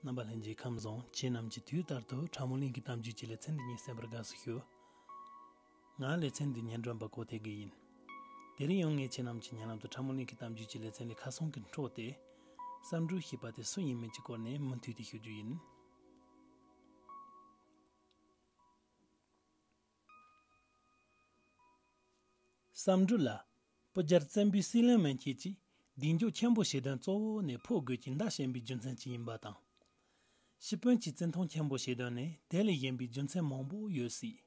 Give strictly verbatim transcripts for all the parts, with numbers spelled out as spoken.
རྣམ་པ་ལྷན་རྒྱས་ཁམས་བཟང་། ཁྱེད་རྣམས་ཀྱིས་དུས་ལྟར་དུ་ཁྲ་མོ་གླིང་གི་གཏམ་རྒྱུད་ཀྱི་ལེ་ཚན་འདི་ཉིད་གསན་པར་དགའ་བསུ་ཞུ། ང་ལེ་ཚན་འདི་སྙན་སྒྲོན་པ་གོ་ཐེ་གི་ཡིན། དེ་རིང་ཡང་ངས་ཁྱེད་རྣམས་ཀྱི་སྙན་ལམ་དུ་ཁྲ་མོ་གླིང་གི་གཏམ་རྒྱུད་ཀྱི་ལེ་ཚན་ལས་ཁ་སང་གི་འཕྲོ་སྟེ། བསམ་འགྲུབ་ཞེས་པ་དེ་སུ་ཡིན་མིན་གྱི་སྐོར་ནས་མུ་མཐུད་དེ་ཞུ་རྒྱུ་ཡིན། བསམ་འགྲུབ་ལ། སྤུ་རྒྱལ་བཙན་པོའི་སྲིད་བློན་མན་ཆད་ཀྱིས་གདེང་འཇོག་ཆེན་པོ་བྱེད་དོན་གཙོ་བོ་ནི་ཕོ་རྒོད་ཀྱི་མདའ་ཞན་པའི་རྒྱུ་མཚན་གྱིས་ཡིན་པ་དང་། ཤི་དཔོན་གྱི་བརྩི་མཐོང་ཆེན་པོ་བྱེད་དོན་ནི་དེ་ལས་གཞན་པའི་རྒྱུ་མཚན་མང་པོ་ཡོད་སྲིད།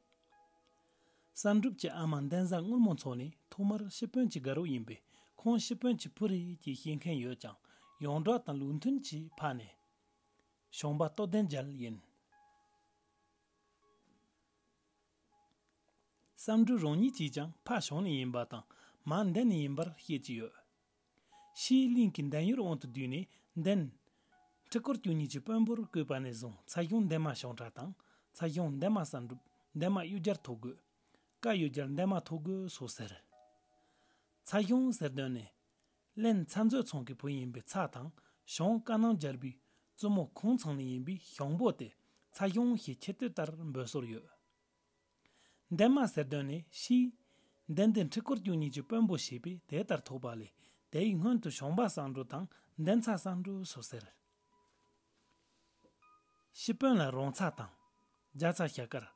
བསམ་འགྲུབ་ཀྱི་ཨ་མ་འདན་བཟའ་སྔོན་མོ་མཚོ་ནི་ཐོག་མར་ཤི་དཔོན་གྱི་དགའ་རོགས་ཡིན་པས། ཁོང་ཤི་དཔོན་གྱི་བུ་རེད་ཅེས་བཤད་མཁན་ཡོད་ཀྱང་། ཡོངས་གྲགས་དང་ལུགས་མཐུན་གྱི་ཕ་ནི་ཞོང་པ་སྟོབས་ལྡན་རྒྱལ་ཡིན། བསམ་འགྲུབ་རང་ཉིད་ཀྱིས་ཀྱང་ཕ་ཞང་ནས་ཡིན་པ་དང་མ་འདན་ནས་ཡིན་པར་བཤད་ཀྱི་ཡོད། ཕྱིས་གླིང་གི་འདན་ཡུལ་དབང་དུ་བསྡུས་ནས་འདན། ཁྲི་སྐོར་བཅུ་གཉིས་ཀྱི་དཔོན་པོར་བསྐོས་པ་ནས་བཟུང་ཚ་ཞང་འདན་མ་ཞང་ཁྲ་དང་ཚ་ཞང་འདན་མ་བསམ་འགྲུབ། འདན་མ་གཡུ་རྒྱལ་ཐོ་རྒོད། ཀ་གཡུ་རྒྱལ་འདན་མ་ཐོ་རྒོད་སོགས་ཟེར། ཚ་ཞང་ཟེར་དོན་ནི། བློན་ཚ་མཛོད་ཚང་གི་བུ་ཡིན་པའི་ཚ་དང་ཞང་ཀ་ནང་རྒྱལ་པོའི་བཙུན་མོ་ཁོང་ཚང་ནས་ཡིན་པའི་ཞང་པོ་སྟེ་ཚ་ཞང་ཞེས་ཁྱད་ལྟོས་ལྟར་འབོད་སྲོལ་ཡོད། འདན་མ་ཟེར་དོན་ནི་ཕྱིས། འདན་འདི་ཁྲི་སྐོར་བཅུ་གཉིས་ཀྱི་དཔོན་པོ་བྱས་པས་དེ་ལྟར་ཐོགས་པ་ལས་དེའི་སྔོན་དུ་ཞང་པ་བསམ་འགྲུབ་དང་འདན་ཚ་བསམ་འགྲུབ་སོགས་ཟེར། ཤི་དཔོན་ལ་རོང་ཚ་དང་། རྒྱ་ཚ་ཞྭ་དཀར།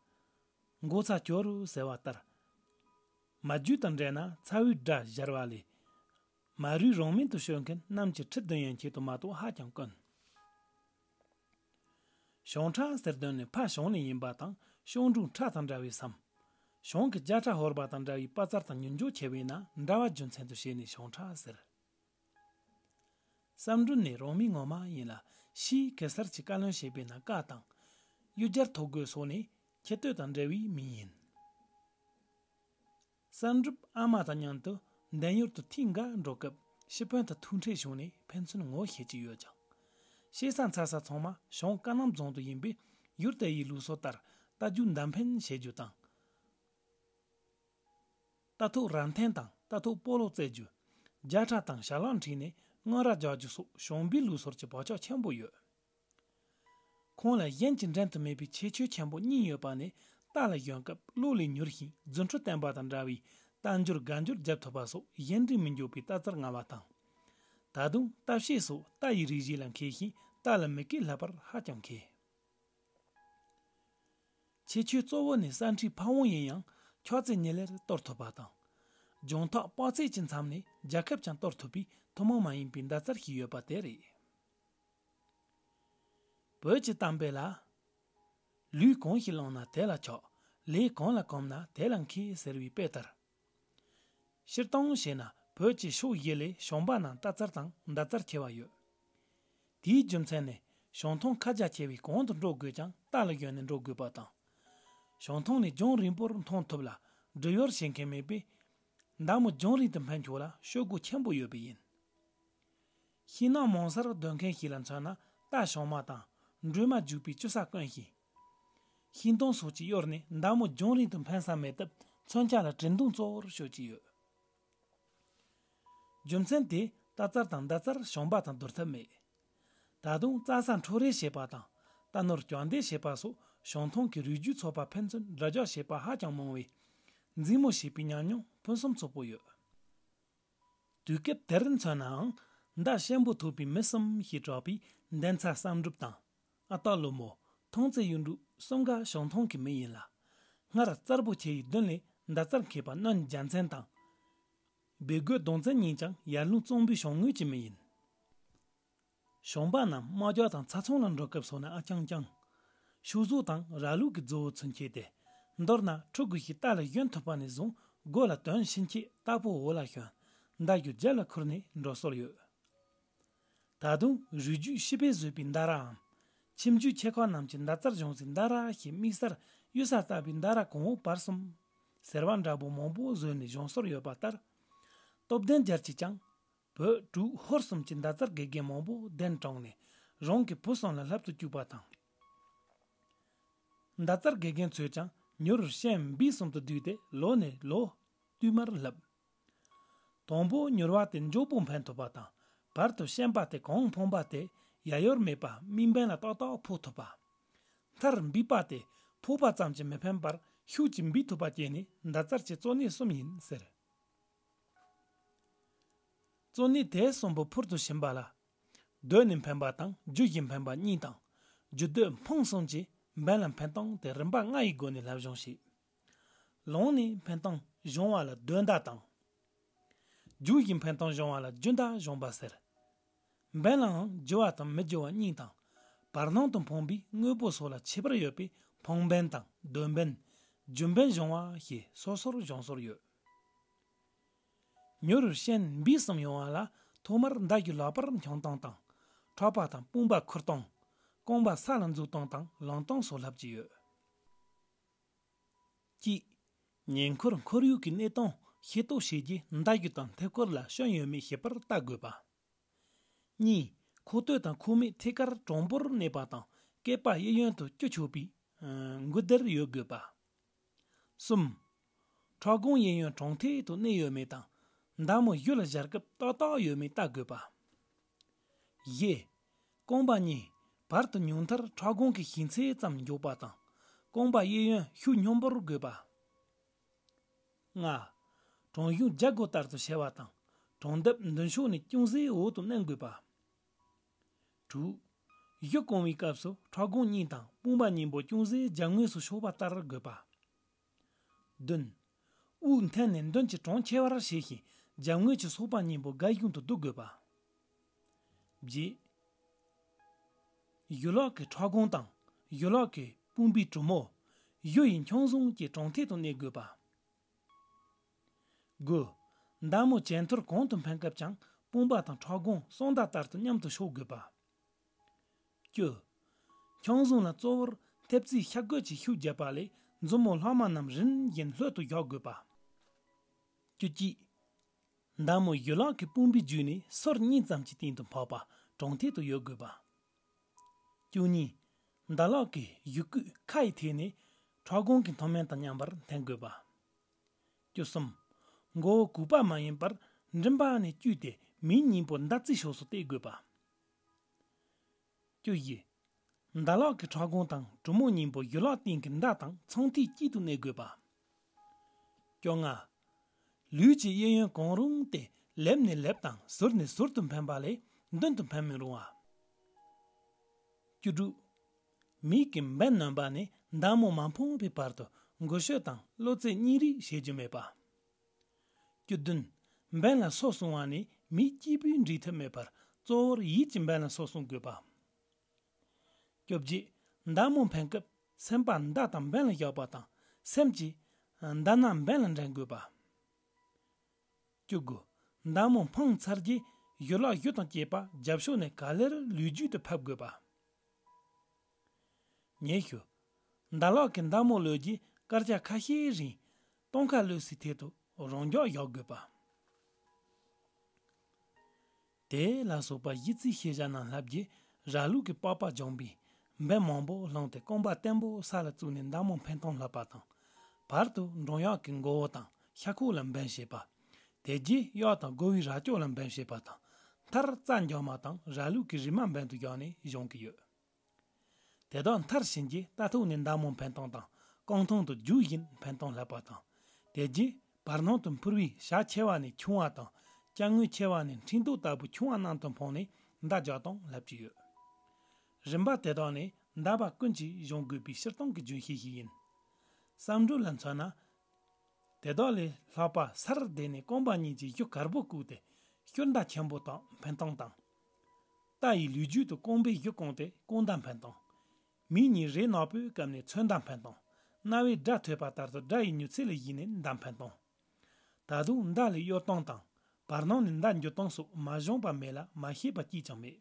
མགོ་ཚ་ཅོ་རུ་ཟེར་བ་ལྟར། མ་རྒྱུད་དང་འབྲེལ་ན་ཚ་བོའི་སྒྲ་སྦྱར་བ་ལས། མ་རུས་རང་མིང་དུ་ཤོད་མཁན་རྣམས་ཀྱི་ཁྲི་བདུན་ཡན་ཆད་དུ་མ་གཏོགས་ཧ་ཅང་དཀོན། ཞང་ཁྲ་ཟེར་དོན་ནི་ཕ་ཞང་ནས་ཡིན་པ་དང་ཞང་འབྲུག་ཁྲ་དང་འདྲ་བས་སམ། ཞང་གི་རྒྱ་ཁྲ་ཧོར་པ་དང་འདྲ་བའི་དཔའ་རྩལ་དང་མྱུར་མགྱོགས་ཆེ་བས་ན་འདྲ་བ་རྒྱུ་མཚན་དུ་བྱས་ནས་ཞང་ཁྲ་ཟེར། བསམ་འགྲུབ་ནི་རང་མིང་ངོ་མ་ཡིན་ལ་ཕྱིས་གེ་སར་གྱི་བཀའ་བློན་བྱས་པས་ན་ཀ་དང་། གཡུ་རྒྱལ་ཐོ་རྒོད་སོགས་ནི་ཁྱད་ལྟོས་དང་འབྲེལ་བའི་མིང་ཡིན། བསམ་འགྲུབ་ཨ་མ་དང་མཉམ་དུ་འདན་ཡུལ་དུ་ཐེངས་འགའ་འགྲོ་སྐབས་ཤི་དཔོན་དང་ཐུག་འཕྲད་བྱུང་ནས་ཕན་ཚུན་ངོ་ཤེས་ཀྱི་ཡོད་ཀྱང་། བཤད་ས་འཚལ་ས་ཚང་མ་ཞང་ཀ་གནམ་རྫོང་དུ་ཡིན་པས་ཡུལ་དེ་ཡི་ལུགས་སྲོལ་ལྟར་རྟ་རྒྱུག་མདའ་འཕེན་བྱེད་རྒྱུ་དང་། རྟ་ཐོག་རྭ་འཐེན་དང་རྟ་ཐོག་སྤོ་ལོ་རྩེད་རྒྱུ། རྒྱ་ཁྲ་དང་ཞལ་ལག་འཁྲིད་ནས་དངོས་ར་རྒྱག་རྒྱུ་སོགས་ཞང་པའི་ལུགས་སྲོལ་གྱི་བག་ཆགས་ཆེན་པོ་ཡོད། ཁོང་ལ་གཞན་གྱིས་འགྲན་དུ་མེད་པའི་ཁྱད་ཆོས་ཆེན་པོ་གཉིས་ཡོད་པ་ནི་རྟ་ལ་ཞོན་སྐབས་བློ་ལས་མྱུར་ཞིང་རྫུ་འཕྲུལ་བརྟན་པ་དང་འདྲ་བའི་རྟ་འགྱུར་སྒ་འགྱུར་རྒྱབ་ཐུབ་པ་སོགས་གཞན་དྲིང་མི་འཇོག་པའི་རྟ་རྩལ་མངའ་བ་དང་། ད་དུང་རྟ་བཤད་སོགས་རྟ་ཡི་རིགས་བཞི་ལ་མཁས་ཤིང་རྟ་ལ་མི་སྐད་ལྷག་པར་ཧ་ཅང་མཁས། ཁྱད་ཆོས་གཙོ་བོ་ནི་ས་འཁྲིས་ཕ་བོང་ཡིན་ཡང་ཁྱོག་ཙེ་ཉི་ལེར་གཏོར་ཐུབ་པ་དང་། རྒྱང་ཐག་དཔག་ཚད་ཀྱི་མཚམས་ནས་རྒྱལ་ཁབ་ཀྱང་གཏོར་ཐུབ་པའི་ཐུན་མོང་མ་ཡིན་པའི་མདའ་རྩལ་ཞིག་ཡོད་པ་དེ་རེད། བོད་ཀྱི་གཏམ་དཔེ་ལ། ལུས་གང་ཞིག་བླངས་ན་དེ་ལ་ཆགས། ལས་གང་ལ་གོམས་ན་དེ་ལ་མཁས་ཟེར་བའི་དཔེ་ལྟར། སྤྱིར་བཏང་བྱས་ན་བོད་ཀྱི་ཕྱོགས་བཞི་ལས་ཞང་པ་རྣམས་རྟ་རྩལ་དང་མདའ་རྩལ་ཆེ་བ་ཡོད། དེའི་རྒྱུ་མཚན་ནི་ཞང་ཐང་ཁ་རྒྱ་ཆེ་བས་གང་དུ་འགྲོ་དགོས་ཀྱང་རྟ་ལ་ཞོན་ནས་འགྲོ་དགོས་པ་དང་། ཞང་ཐང་ནས་ལྗོངས་རིང་པོར་མཐོང་ཐུབ་ལ་སྒྲིབ་གཡོར་བྱེད་མཁན་མེད་པས། མདའ་མོ་ལྗོངས་རིང་དུ་འཕེན་ཆོག་ལ་ཤོག་སྒོ་ཆེན་པོ་ཡོད་པས་ཡིན། ཤིང་ནགས་མང་སར་སྡོད་མཁན་ཞིག་ལ་མཚོན་ན་རྟ་ཞང་མ་དང་སྒྲོལ་མ་རྒྱུག་པའི་ཅི་ས་དཀོན་ཞིང་། ཤིང་སྡོང་སོགས་ཀྱིས་གཡོར་ནས་མདའ་མོ་ལྗོངས་རིང་དུ་འཕེན་ས་མེད་སྟབས་མཚོན་ཆ་ལ་དྲན་གདུང་གཙོ་བོར་ཤོད་ཀྱི་ཡོད། རྒྱུ་མཚན་དེས་རྟ་རྩལ་དང་མདའ་རྩལ་ཞང་པ་དང་བསྡུར་ཐབས་མེད། ད་དུང་རྩྭ་ས་འཕྲོག་རེས་བྱེད་པ་དང་རྟ་ནོར་བསྐྱར་འདེད་བྱེད་པ་སོགས་ཞང་ཐང་གི་རུས་རྒྱུད་ཚོ་པ་ཕན་ཚུན་དགྲ་འཇོག་བྱེད་པ་ཧ་ཅང་མང་བས། འཛིང་མོ་བྱེད་པའི་ཉམས་མྱོང་ཕུན་སུམ་ཚོགས་པོ་ཡོད། དུས་སྐབས་དེར་མཚོན་ནའང་མདའ་ཞན་པོ་ཐོགས་པའི་མི་གསུམ་ཞེས་གྲགས་པའི་འདན་ཚ་བསམ་འགྲུབ་དང་། ཨ་སྟག་ལོ་མོ། ཐང་རྩེ་གཡུ་འབྲུག་གསུམ་ཀ་ཞང་ཐང་གི་མི་ཡིན་ལ། སྔར་རྩལ་པོ་ཆེ་ཡི་མདུན་ལས་མདའ་རྩལ་མཁས་པ་སྣོན་རྒྱལ་མཚན་དང་། སྦས་སྒོས་གདོང་བཙན་གཉིས་ཀྱང་ཡར་ཀླུང་གཙང་པོའི་ཞང་ངོས་ཀྱི་མི་ཡིན། ཞང་པ་རྣམས་དམག་རྒྱགས་དང་ཚ་ཚོང་ལ་འགྲོ་སྐབས་སོགས་ན་ཨ་ཅང་ཅང་། ཤུག་གཟུགས་དང་ར་ལུག་གི་རྫི་བོ་ཚུན་ཆད་དེ། མདོར་ན་ཕྲུ་གུ་ཞིག་རྟ་ལ་ཞོན་ཐུབ་པ་ནས་བཟུང་མགོ་ལ་དོན་ཕྱིན་ཆད་རྟ་ཕོ་འོག་ལ་ཞོན། མདའ་རྒྱུ་རྒྱབ་ལ་ཁུར་ནས་འགྲོ་སྲོལ་ཡོད། ད་དུང་རུས་རྒྱུད་ཤི་བས་བཟོས་པའི་མདའ་རའམ། ཁྱིམ་རྒྱུད་ཆེ་ཁག་རྣམས་ཀྱི་མདའ་རྩལ་སྦྱོང་སའི་མདའ་ར་ཞེས་དམིགས་བསལ་གཡུལ་ས་ལྟ་བུའི་མདའ་ར་གོང་འོག་བར་གསུམ། ཟེར་བ་འདྲ་པོ་མང་པོ་བཟོས་ནས་སྦྱོང་སྲོལ་ཡོད་པ་ལྟར། སྟོབས་ལྡན་རྒྱལ་གྱིས་ཀྱང་། བོད་འབྲུག་ཧོར་གསུམ་གྱི་མདའ་རྩལ་དགེ་རྒན་མང་པོ་གདན་དྲངས་ནས་རང་གི་བུ་གསུམ་ལ་བསླབ་ཏུ་བཅུག་པ་དང་། མདའ་རྩལ་དགེ་རྒན་ཚོས་ཀྱང་མྱུར་ཤན་སྦས་གསུམ་དུ་བསྡུས་ཏེ་ལོ་ནས་ལོ་བསྟུད་མར་བསླབ། དང་པོ་མྱུར་བ་དེ་མགྱོགས་པོ་འཕེན་ཐུབ་པ་དང་བར་དུ་ཤན་པ་དེ་གང་ཕོངས་པ་དེ་ ཡ་ཡོར་མེད་པ་དམིགས་འབེན་ལ་ཏག་ཏག་ཕོག་ཐུབ་པ། མཐར་འབུད་པ་དེ་ཕོག་པ་ཙམ་གྱིས་མི་ཕན་པར་ཤུགས་ཀྱིས་འབུད་ཐུབ་པ་བཅས་ནི་མདའ་རྩལ་གྱི་གཙོ་གནད་གསུམ་ཡིན་ཟེར། གཙོ་གནད་དེ་གསུམ་པོ་ཕུལ་དུ་ཕྱིན་པ་ལ། སྡོད་ནས་འཕེན་པ་དང་རྒྱུ་བཞིན་འཕེན་པ་གཉིས་དང་། རྒྱུ་སྡོད་འཕངས་གསུམ་གྱིས་འབེན་ལ་འཕེན་སྟངས་དེ་རིམ་པ་ལྔ་ཡི་སྒོ་ནས་སླབ་སྦྱོང་བྱེད། ལོང་ནས་འཕེན་སྟངས་གཞུང་བ་ལ་སྡོད་མདའ་དང་། རྒྱུ་བཞིན་འཕེན་སྟངས་གཞུང་བ་ལ་རྒྱུ་མདའ་གཞུང་པ་ཟེར། འབེན་ལའང་རྒྱུ་བ་དང་མི་རྒྱུ་བ་གཉིས་དང་། བར་སྣང་དུ་འཕངས་པའི་དངོས་པོ་སོགས་ལ་ཁྱད་པར་ཡོད་པས་འཕངས་འབེན་དང་སྡོད་འབེན། རྒྱུ་འབེན་གཞུང་བ་ཞེས་སོ་སོར་གཞུང་སོར་ཡོད། མྱུར་ཞན་འབུད་གསུམ་ཡོང་བ་ལ་ཐོག་མར་མདའ་རྒྱུ་ལག་པར་འཁྱོངས་སྟངས་དང་། འཕྲོག་པ་དང་དཔུང་པ་ཁུར་སྟངས། རྐང་པ་ས་ལ་འཛུགས་སྟངས་དང་ལངས་སྟངས་སོགས་ལྷབ་ཀྱི་ཡོད། གཅིག་ཉེ་འཁོར་ཁོར་ཡུག་གི་གནས་སྟངས་ཤེས་རྟོགས་བྱེད་རྒྱུ་མདའ་རྒྱུ་དང་མཐེབ་སྐོར་ལ་སྐྱོན་ཡོད་མེད་ཤེས་པར་ལྟ་དགོས་པ། གཉིས། ཁོག་སྟོད་དང་ཁོག་སྨད་ཐད་ཀར་དྲང་པོར་གནས་པ་དང་སྐེད་པ་གཡས་གཡོན་དུ་བསྐྱུར་ཆོག་པའི་འགུལ་བདེར་ཡོད་དགོས་པ། གསུམ། ཁྲག་སྒོང་གཡས་གཡོན་དྲང་ཐད་དུ་གནས་ཡོད་མེད་དང་། མདའ་མོ་གཞུ་ལ་སྦྱར་སྐབས་ཏག་ཏག་ཡོད་མེད་ལྟ་དགོས་པ། བཞི། རྐང་པ་གཉིས་བར་དུ་ཉུང་མཐར་ཁྲག་སྒོང་གི་ཤིང་ཚད་ཙམ་འཇོག་པ་དང་། རྐང་པ་གཡས་གཡོན་ཤུགས་སྙོམས་པོར་དགོས་པ། ལྔ། དྲང་གཞུང་རྒྱ་སྒོ་ལྟར་དུ་ཕྱེ་བ་དང་། དྲང་རྡེབ་མདུན་ཕྱོགས་ནས་ཅུང་ཟད་འོག་ཏུ་མནན་དགོས་པ། དྲུག་གཞུ་བསྐང་བའི་སྐབས་སུ་ཁྲག་སྒོང་གཉིས་དང་དཔུང་པ་གཉིས་པོ་ཅུང་ཟད་རྒྱབ་ངོས་སུ་ཕྱོགས་པ་ལྟར་དགོས་པ། བདུན། དབུགས་འཐེན་ནས་མདུན་གྱི་གྲངས་ཆེ་བར་བྱས་ཤིང་རྒྱབ་ངོས་ཀྱི་སོག་པ་གཉིས་པོ་དགའ་གཞུང་དུ་བསྡུ་དགོས་པ། བརྒྱད། གཞུ་ལག་གི་ཁྲག་སྒོང་དང་གཞུ་ལག་གི་དཔུང་པའི་གྲུ་མོ། གཞུ་ཡི་འཁྱང་བཟུང་གི་གྲངས་ཐད་དུ་གནས་དགོས་པ། དགུ། མདའ་མོ་ཇེ་མཐོར་གོང་དུ་འཕེན་སྐབས་ཀྱང་དཔུང་པ་དང་ཁྲག་སྒོང་སྲང་མདའ་ལྟར་དུ་མཉམ་དུ་ཕྱོགས་དགོས་པ། བཅུ། འཁྱང་བཟུང་ལ་གཙོ་བོར་མཐེབ་རྩེའི་ཤ་རྒོད་ཀྱི་ཤུགས་བརྒྱབ་པ་ལས་མཛུབ་མོ་ལྷག་མ་རྣམས་རིམ་བཞིན་ལྷོད་དུ་བཞག་དགོས་པ། བཅུ་གཅིག་མདའ་མོ་གཞུ་ལག་གི་དཔུང་པའི་མཇུག་ནས་སོར་གཉིས་ཙམ་གྱི་སྟེང་དུ་འཕགས་པ་གྲངས་ཐད་དུ་ཡོད་དགོས་པ། བཅུ་གཉིས། མདའ་ལག་གི་གཞུ་སྐུད་ཁ་ཡི་ཐད་ནས་ཁྲག་སྒོང་གི་མཐོ་དམན་དང་མཉམ་པར་འཐེན་དགོས་པ། བཅུ་གསུམ། མགོ་བོ་གུག་པ་མ་ཡིན་པར་མགྲིན་པ་ནས་བཅུས་ཏེ་མིག་གཉིས་པོ་མདའ་རྩེའི་ཕྱོགས་སུ་གཏད་དགོས་པ། བཅུ་བཞི། མདའ་ལག་གི་ཁྲག་སྒོང་དང་གྲུ་མོ་གཉིས་པོ་གཞུ་ལག་སྟེང་གི་མདའ་དང་ཚངས་ཐིག་གཅིག་ཏུ་གནས་དགོས་པ། བཅོ་ལྔ། ལུས་ཀྱི་གཡས་གཡོན་གང་རུང་སྟེ་ལེབ་ནས་ལེབ་དང་ཟུར་ནས་ཟུར་དུ་འཕེན་པ་ལས་མདུན་དུ་འཕེན་མི་རུང་བ། བཅུ་དྲུག་མིག་གི་འབེན་ནོན་པ་ནས་མདའ་མོ་མ་འཕངས་པའི་བར་དུ་མགོ་གཤོད་དང་གློ་རྩེ་གཉིས་རེས་བྱེད་རྒྱུ་མེད་པ། བཅུ་བདུན། འབེན་ལ་སོ་བསྲུང་བ་ནི་མིག་གཅིག་པུས་འབྲི་ཐབས་མེད་པར་གཙོ་བོར་ཡིད་ཀྱིས་འབེན་ལ་སོ་བསྲུང་དགོས་པ། བཅོ་བརྒྱད། མདའ་མོ་འཕེན་སྐབས་སེམས་པ་མདའ་དང་འབེན་ལ་བཞག་པ་དང་སེམས་ཀྱིས་མདའ་སྣ་འབེན་ལ་འདྲེན་དགོས་པ། བཅུ་དགུ། མདའ་མོ་འཕངས་ཚར་རྗེས་གཞུ་ལག་གཞུ་དང་བཅས་པ་རྒྱབ་ཕྱོགས་ནས་ག་ལེར་ལུས་རྒྱུད་དུ་ཕབ་དགོས་པ། ཉི་ཤུ། མདའ་ལག་གི་མདའ་མོ་གློད་རྗེས་སྐར་ཆ་ཁ་ཤས་རིང་སྟོང་ཁ་གློད་སའི་ཐད་དུ་རང་འཇགས་བཞག་དགོས་པ། དེ་ལ་སོགས་པ་གཞི་རྩའི་ཤེས་བྱ་རྣམས་ལྷབ་རྗེས་ར་ལུག་གི་པགས་པ་སྦྱོང་བའི་འབེན་མང་པོ་བླངས་ཏེ་རྐང་པ་བརྟན་པོ་ས་ལ་བཙུགས་ནས་མདའ་མོ་འཕེན་སྟངས་ལྷབ་པ་དང་། བར་དུ་འགྲོ་ཡག་གི་མགོ་བོ་དང་ཤ་ཁོག་ལ་འབེན་བྱེད་པ། དེ་རྗེས་གཡག་དང་དགོ་བའི་རྭ་ཅོ་ལ་འབེན་བྱེད་པ་དང་། མཐར་རྩྭ་འཇོག་མ་དང་ར་ལུག་གི་རིལ་མ་འབེན་དུ་བཞག་ནས་སྦྱོང་གི་ཡོད། དེ་དག་མཐར་ཕྱིན་རྗེས་རྟ་ཐོག་ནས་མདའ་མོ་འཕེན་སྟངས་དང་རྐང་ཐང་དུ་རྒྱུག་བཞིན་འཕེན་སྟངས་ལྷབ་པ་དང་། དེ་རྗེས་བར་སྣང་དུ་འཕུར་བའི་ཞྭ་ཆེ་བ་ནས་ཆུང་བ་དང་། ལྕགས་དངུལ་ཆེ་བ་ནས་འཕྲིན་ཏོག་ལྟ་བུ་ཆུང་བ་ནང་དུ་འཕངས་ནས་མདའ་རྒྱག་སྟངས་ལྷབ་ཀྱི་ཡོད། རིམ་པ་དེ་དག་ནི་མདའ་པ་ཀུན་གྱིས་སྦྱོང་དགོས་པའི་སྤྱིར་བཏང་གི་རྒྱུན་ཤེས་ཤིག་ཡིན། བསམ་གྲུབ་ལ་མཚོན་ན། དེ་དག་ལས་ལྷག་པ་སར་བསྡད་ནས་རྐང་པ་གཉིས་ཀྱིས་གཞུ་དཀར་པོ་བཀུག་སྟེ་ཤུར་མདའ་ཆེན་པོ་དང་འཕེན་སྟངས་དང་། རྟ་ཡི་ལུས་རྒྱུད་དུ་རྐང་པའི་གཞུ་བསྐངས་ཏེ་རྐང་མདའ་འཕེན་སྟངས། མིག་གཉིས་རེ་ནག་པོའི་སྐབས་ནས་ཚོན་མདའ་འཕེན་སྟངས། རྣ་བས་སྒྲ་ཐོས་པ་ལྟར་དུ་སྒྲ་ཡི་མྱུར་ཚད་ལ་གཞིགས་ནས་མདའ་འཕེན་སྟངས། ད་དུང་མདའ་ལས་གཡོ་སྟངས་དང་། བར་སྣང་ནས་མདའ་འཇུ་སྟངས་སོགས་མ་སྦྱངས་པ་མེད་ལ་མ་ཤེས་པ་གཅིག་ཀྱང་མེད།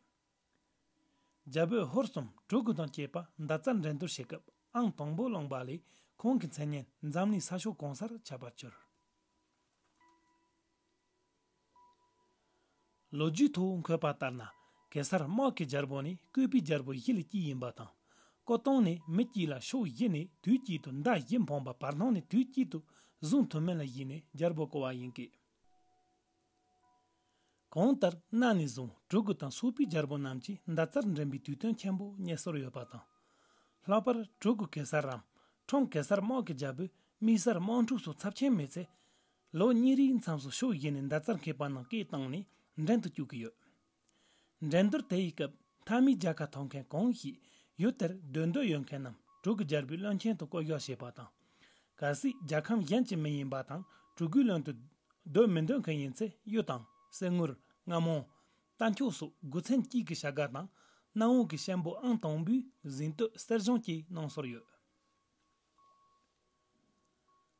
རྒྱལ་པོས་ཧོར་གསུམ་གྲུ་གུ་དང་བཅས་པ་མདའ་རྩལ་འགྲན་བསྡུར་བྱེད་སྐབས་ཨང་དང་པོ་བླངས་པ་ལས་ཁོང་གི་མཚན་སྙན་འཛམ་གླིང་ས་ཕྱོགས་གང་སར་ཁྱབ་པར་གྱུར། ལོ་རྒྱུས་ཐོག་འཁོད་པ་ལྟར་ན། གེ་སར་དམག་གི་རྒྱལ་པོ་ནི་བཀོད་པའི་རྒྱལ་པོ་བཞི་ལས་གཅིག་ཡིན་པ་དང་། སྐུ་སྟོང་ནས་མི་གཅིག་ལ་ཕྱོགས་བཞི་ནས་དུས་གཅིག་ཏུ་མདའ་བཞི་འཕངས་པ་བར་སྣང་ནས་དུས་གཅིག་ཏུ་བཟུང་ཐུབ་མིན་ལ་གཞིགས་ནས་རྒྱལ་པོ་བསྐོ་བ་ཡིན་སྐད། གོང་ལྟར་གནའ་ནས་བཟུང་གྲུ་གུ་དང་སོག་པོའི་རྒྱལ་པོ་རྣམས་ཀྱིས་མདའ་རྩལ་འགྲན་པའི་དུས་སྟོན་ཆེན་པོ་རྙེད་སོར་ཡོད་པ་དང་། ལྷག་པར་གྲུ་གུ་གེ་སར་རམ་ཁྲོམ་གེ་སར་དམག་གི་རྒྱལ་པོས་དམིགས་བསལ་དམག་འཁྲུག་སོགས་ཚབས་ཆེན་མེད་ཚེ། ལོ་གཉིས་རེའི་མཚམས་སུ་ཕྱོགས་བཞི་ནས་མདའ་རྩལ་མཁས་པ་རྣམས་སྐད་བཏང་ནས་འགྲན་དུ་བཅུག་གི་ཡོད། འགྲན་བསྡུར་དེ་ཡི་སྐབས་མཐའ་མའི་རྒྱལ་ཁ་ཐོབ་མཁན་གང་ཞིག་ཡུལ་དེར་སྡོད་འདོད་ཡོད་མཁན་རྣམས་གྲུ་གུ་རྒྱལ་པོའི་བློན་ཆེན་དུ་བསྐོ་གཞག་བྱེད་པ་དང་། གལ་སྲིད་རྒྱལ་ཁམས་གཞན་གྱི་མི་ཡིན་པ་དང་གྲུ་གུའི་བློན་དུ་སྡོད་མི་འདོད་མཁན་ཡིན་ཚེ་གཡུ་དང་གསེར་དངུལ། རྔ་མོང་། རྟ་མཆོག་སོགས་དགུ་ཚན་གཅིག་གི་བྱ་དགའ་དང་གནམ་འོག་གི་ཤན་པོ་ཨང་དང་པོའི་གཟེངས་བསྟོད་གསེར་གཞོང་བཅས་གནང་སོར་ཡོད།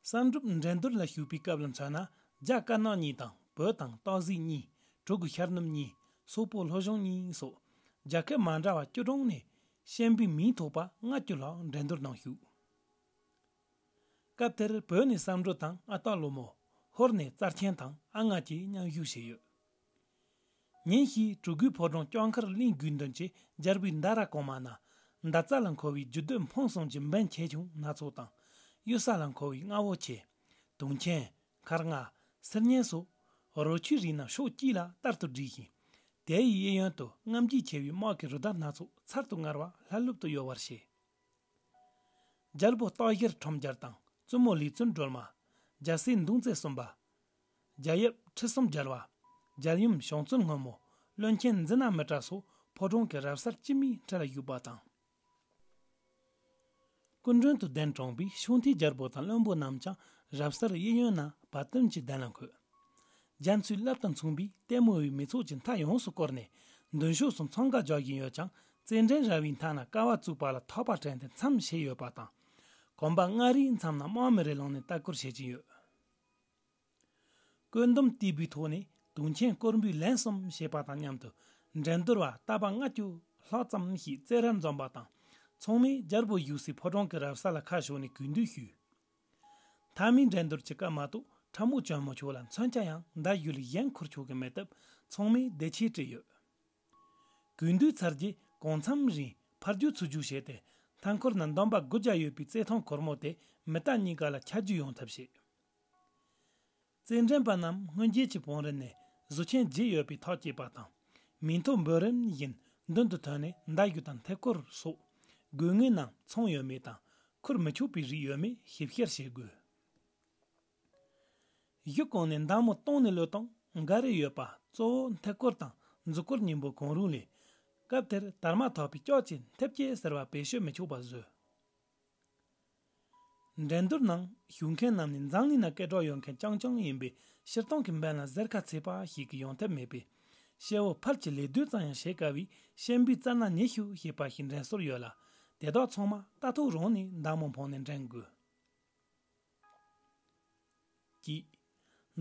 བསམ་གྲུབ་འགྲན་བསྡུར་ལ་ཞུགས་པའི་སྐབས་ལ་མཚོན་ན། རྒྱ་དཀར་ནག་གཉིས་དང་བོད་དང་སྟག་གཟིག་གཉིས། གྲུ་གུ་ཤར་ནུབ་གཉིས། སོག་པོ་ལྷོ་གཞུང་གཉིས་སོགས་རྒྱལ་ཁབ་མ་འདྲ་བ་བཅུ་གྲངས་ནས་ཤན་པའི་མིང་ཐོགས་པ་ལྔ་བཅུ་ལྷག་འགྲན་བསྡུར་ནང་ཞུགས། སྐབས་དེར་བོད་ནས་བསམ་གྲུབ་དང་ཨ་སྟག་ལོ་མོ། ཧོར་ནས་རྩར་ཆེན་དང་ཨ་ལྔ་བཅས་མཉམ་ཞུགས་བྱས་ཡོད། ཉིན་ཞིག་གྲུ་གུའི་ཕོ་བྲང་ལྕགས་མཁར་གླིང་དགོས་འདུན་གྱི་རྒྱལ་པོའི་མདའ་ར་གོང་མ་ན། མདའ་རྩལ་ལ་མཁས་པའི་རྒྱུད་སྡེ་འཕང་གསུམ་གྱི་འབེན་ཆེ་ཆུང་སྣ་ཚོགས་དང་། གཡུལ་ས་ལ་མཁས་པའི་རྔ་བོ་ཆེ། དུང་ཆེན། མཁར་རྔ། གསེར་གཉན་སོགས་རོ་ཁྱིའི་རིགས་རྣམས་ཕྱོགས་གཅིག་ལ་བསྟར་དུ་བསྒྲིགས་ཤིང་། དེ་ཡི་གཡས་གཡོན་དུ་རྔམ་བརྗིད་ཆེ་བའི་དམག་གི་རུ་སྡེ་སྣ་ཚོགས་ཚར་དུ་དངར་བ་ལྷ་ལུབ་ཏུ་གཡོ་བར་བྱེད། རྒྱལ་པོ་སྟག་བཞིར་ཁྲོམ་རྒྱལ་དང་བཙུན་མོ་ལས་བཙུན་སྒྲོལ་མ། རྒྱལ་སྲས་མདུང་རྩེ་གསུམ་པ། རྒྱལ་ཡབ་ཁྲི་གསུམ་རྒྱལ་བ། རྒྱལ་ཡུམ་ཞང་བཙུན་སྔོན་མོ། བློན་ཆེན་འཛི་ན་མི་ཏྲ་སོགས་ཕོ་བྲང་གི་རབ་གསལ་སྤྱི་མིའི་ཁྲི་ལ་བཞུགས་པ་དང་། སྐུ་མགྲོན་དུ་གདན་དྲངས་པའི་ཤོང་ཐིའི་རྒྱལ་པོ་དང་བློན་པོ་རྣམས་ཀྱང་རབ་གསལ་གཡས་གཡོན་ན་བ་དན་གྱི་གདན་ལ་འཁོད། རྒྱ་མཚོའི་རླབས་དང་མཚུངས་པའི་ལྟད་མོ་བའི་མི་ཚོགས་ཀྱི་མཐའ་ཡོངས་སུ་བསྐོར་ནས་མདུན་ཕྱོགས་སུ་འཚང་ཁ་རྒྱག་བཞིན་ཡོད་ཀྱང་། རྩེད་འགྲན་ར་བའི་མཐའ་ན་ཀ་བ་བཙུགས་པ་ལ་ཐག་པ་བྲན་ཏེ་མཚམས་བཞག་ཡོད་པ་དང་། གོམ་པ་ལྔ་རེའི་མཚམས་ན་དམག་མི་རེ་ལངས་ནས་ལྟ་སྐོར་བྱེད་ཀྱིན་ཡོད། བཀོད་འདོམས་བལྟས་པའི་ཐོག་ནས་དུང་ཆེན་སྐོར་འབུལ་ལན་གསུམ་བྱས་པ་དང་མཉམ་དུ་འགྲན་བསྡུར་བ་རྟ་པ་ལྔ་བཅུ་ལྷག་ཙམ་ཞིག་རྩེད་རར་འཛོམས་པ་དང་། ཚང་མས་རྒྱལ་པོ་བཞུགས་སའི་ཕོ་བྲང་གི་རབ་གསལ་ལ་ཁ་ཕྱོགས་ནས་གུས་འདུད་ཞུས། མཐའ་མའི་འགྲན་བསྡུར་གྱི་སྐབས་མ་གཏོགས་ཁྲབ་མོ་གྱོན་མི་ཆོག་ལ། མཚོན་ཆ་ཡང་མདའ་གཞུ་ལས་གཞན་འཁུར་ཆོག་གི་མེད་སྟབས་ཚང་མས་བདེ་ཆས་སྤྲས་ཡོད། གུས་འདུད་ཚར་རྗེས་གང་འཚམ་རིང་ཕར་རྒྱུག་ཚུར་རྒྱུག་བྱས་ཏེ། མཐའ་འཁོར་ན་འདོམ་པ་དགུ་བརྒྱ་ཡོད་པའི་རྩེད་ཐང་གོར་མོ་དེ་མི་རྟ་གཉིས་ཀ་ལ་ཁྱབ་རྒྱུ་ཡོང་ཐབས་བྱས། རྩེད་འགྲན་པ་རྣམས་སྔོན་རྗེས་ཀྱི་བང་རིམ་ནས་གཟུགས་ཆེན་བརྗེས་ཡོད་པའི་ཐག་བཅད་པ་དང་། མིང་ཐོ་འབོད་རིམ་བཞིན་མདུན་དུ་ཐོན་ནས་མདའ་གཞུ་དང་མཐེབ་སྐོར་སོགས་དགོས་ངེས་རྣམས་ཚང་ཡོད་མེད་དང་འཁུར་མི་ཆོག་པའི་རིགས་ཡོད་མེད་ཞིབ་བཤེར་བྱེད་དགོས། གཞུག་གོང་ནས་མདའ་མོ་སྟེང་ནས་གློད་སྟངས་འགའ་རེ་ཡོད་པ། གཙོ་བོ་མཐེབ་སྐོར་དང་མཛུབ་སྐོར་གཉིས་པོ་གང་རུང་ལས། སྐབས་དེར་དར་མ་ཐོགས་པའི་ལྕགས་ཀྱི་མཐེབ་སྐྱེལ་ཟེར་བ་བེད་སྤྱོད་མི་ཆོག་པ་བཟོས། འགྲན་བསྡུར་ནང་ཞུགས་མཁན་རྣམས་ནི་འཛམ་གླིང་ན་སྐད་གྲགས་ཡོད་མཁན་རྐྱང་རྐྱང་ཡིན་པས། སྤྱིར་བཏང་གི་འབེན་ལ་གཟེར་ཁ་ཚིག་པ་ཞིག་གི་ཡོང་ཐབས་མེད་པས། སྐྱེ་བོ་ཕལ་ཆེར་ལད་ཟློས་ཙམ་ཡང་བྱེད་དཀའ་བའི་ཤན་པའི་རྩལ་སྣ་ཉི་ཤུ་ཞེས་པ་ཞིག་འགྲན་སོར་ཡོད་ལ། དེ་དག་ཚང་མ་རྟ་ཐོག་རང་ནས་མདའ་མོ་འཕངས་ནས་འགྲན་དགོས། གཅིག་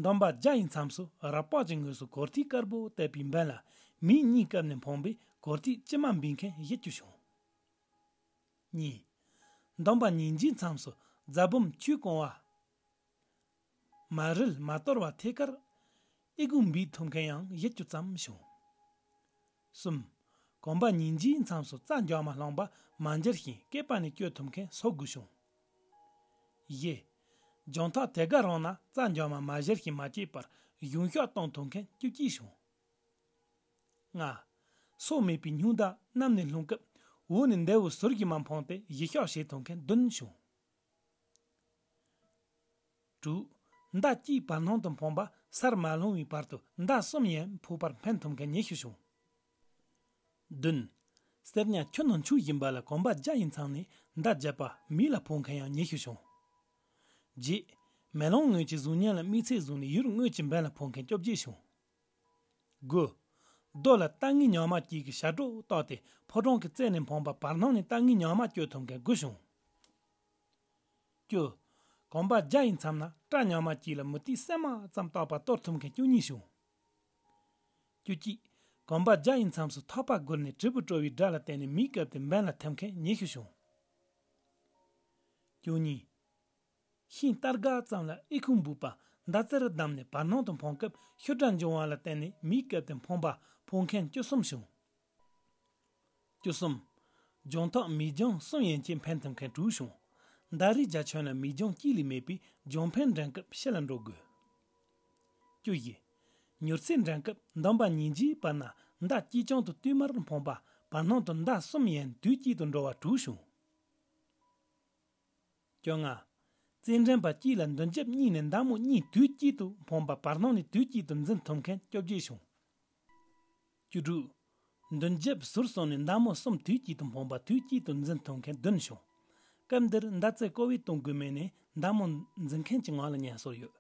འདོམ་པ་བརྒྱ་ཡི་མཚམས་སུ་རབ་དཔའ་གྱི་ངོས་སུ་གོར་ཐིག་དཀར་པོ་བཏེགས་པའི་འབེན་ལ་མི་གཉིས་བཀབ་ནས་འཕངས་པས་གོར་ཐིག་ལྕི་མ་འབུད་མཁན་བཞི་བཅུ་བྱུང་། གཉིས། འདོམ་པ་ཉིས་བརྒྱའི་མཚམས་སུ་རྫ་བུམ་ཆུས་བཀང་བ། མ་རིལ་མ་གཏོར་བ་ཐད་ཀར་ཨི་ཁུང་འབུད་ཐུབ་མཁན་ཡང་བཞི་བཅུ་ཙམ་བྱུང་། གསུམ། གོམ་པ་ཉིས་བརྒྱའི་མཚམས་སུ་རྩྭ་འཇག་མ་སློང་པ་མ་འགྱུར་ཞིང་སྐེད་པ་ནས་གཅོད་ཐུབ་མཁན་སོ་དགུ་བྱུང་། བཞི། ལྗང་ཐག་དེ་ག་རང་ན་རྩྭ་འཇག་མ་མ་གཞིར་ཞིང་མ་བཅད་པར་གཞུང་ཤོག་གཏོང་ཐུབ་མཁན་བཅུ་གཅིག་བྱུང་། ལྔ། སོ་མེད་པའི་སྨྱུག་མདའ་གནམ་ནས་ལྷུང་སྐབས་འོག་ནས་མདའ་བོ་ཟུར་གྱིས་མ་འཕངས་ཏེ་གཞི་ཤོག་བྱེད་ཐུབ་མཁན་བདུན་བྱུང་། དྲུག་མདའ་གཅིག་བར་སྣང་དུ་འཕངས་པ་སར་མ་ལྷུང་བའི་བར་དུ་མདའ་གསུམ་ཡན་ཕོག་པར་འཕེན་ཐུབ་མཁན་ཉི་ཤུ་བྱུང་། བདུན། གསེར་ཉ་ཁྱི་ནང་ཆུ་བཞིན་པ་ལ་གོམ་པ་བརྒྱ་ཡི་མཚམས་ནས་མདའ་བརྒྱབ་པ་མི་ལ་ཕོག་མཁན་ཡང་ཉི་ཤུ་བྱུང་། བརྒྱད། མེ་ལོང་ངོས་ཀྱི་གཟུགས་བརྙན་ལ་མིག་ཚད་བཟུང་ནས་ཡུལ་དངོས་ཀྱི་འབེན་ལ་ཕོག་མཁན་བཅོ་བརྒྱད་བྱུང་། དགུ། རྡོ་ལ་རྟ་ངན་ཉག་མ་གཅིག་གིས་ཞབས་བྲོ་བཏགས་ཏེ་ཕོ་བྲང་གི་རྩེ་ནས་འཕངས་པ་བར་སྣང་ནས་རྟ་ངན་ཉག་མ་གཅོད་ཐུབ་མཁན་དགུ་བྱུང་། བཅུ། གོམ་པ་བརྒྱ་ཡི་མཚམས་ན་སྐྲ་ཉག་མ་གཅིག་ལ་མུ་ཏིག་སྲན་མ་ཙམ་བཏགས་པ་གཏོར་ཐུབ་མཁན་བཅུ་གཉིས་བྱུང་། བཅུ་གཅིག། གོམ་པ་བརྒྱ་ཡི་མཚམས་སུ་ཐག་པ་བསྒུར་ནས་དྲིལ་བུ་དཀྲོལ་བའི་སྒྲ་ལ་བརྟེན་ནས་མི་བཀབ་སྟེ་འབེན་ལ་ཐེབས་མཁན་ཉི་ཤུ་བྱུང་། བཅུ་གཉིས། ཤིང་རྟ་སྒ་ཙམ་ལ་ཨི་ཁུང་འབུད་པ་མདའ་རྩེར་བསྡམས་ནས་བར་སྣང་དུ་འཕངས་སྐབས་ཤུ་སྒྲ་འབྱུང་བ་ལ་བརྟེན་ནས་མི་བཀབ་སྟེ་འཕངས་པ་ཕོག་མཁན་བཅུ་གསུམ་བྱུང་། བཅུ་གསུམ། ལྗང་ཐག་མིག་རྒྱང་གསུམ་ཡན་ཆད་འཕེན་ཐུབ་མཁན་དྲུག་བྱུང་། མདའ་རིགས་རྒྱ་ཁྱོན་ལ་མིག་རྒྱང་གཅིག་ལས་མེད་པས་ལྗང་འཕེན་འགྲན་སྐབས་ཕྱི་ལ་འགྲོ་དགོས། བཅུ་བཞི། མྱུར་ཚད་འགྲན་སྐབས་འདོན་པ་གཉིས་ཀྱི་བར་ན་མདའ་དཀྱིལ་ཀྱང་དུ་བསྟུད་མར་འཕངས་པ་བར་སྣང་དུ་མདའ་གསུམ་ཡན་དུས་གཅིག་ཏུ་འགྲོ་བ་དྲུག་བྱུང་། བཅོ་ལྔ། རྩེད་འགྲན་པ་གཅིག་ལ་མདུན་རྒྱབ་གཉིས་ནས་མདའ་མོ་གཉིས་དུས་གཅིག་ཏུ་འཕངས་པ་བར་སྣང་ནས་དུས་གཅིག་ཏུ་འཛིན་ཐུབ་མཁན་བཅོ་བརྒྱད་བྱུང་། བཅུ་དྲུག། མདུན་རྒྱབ་ཟུར་གསུམ་ནས་མདའ་མོ་གསུམ་དུས་གཅིག་ཏུ་འཕངས་པ་དུས་གཅིག་ཏུ་འཛིན་ཐུབ་མཁན་བདུན་བྱུང་། སྐབས་འདིར་མདའ་རྩེད་ཀོ་བེད་གཏོང་དགོས་མེད་ནས་མདའ་མོ་འཛིན་མཁན་གྱི་ངོ་ལ་ཉན་སྲོལ་ཡོད།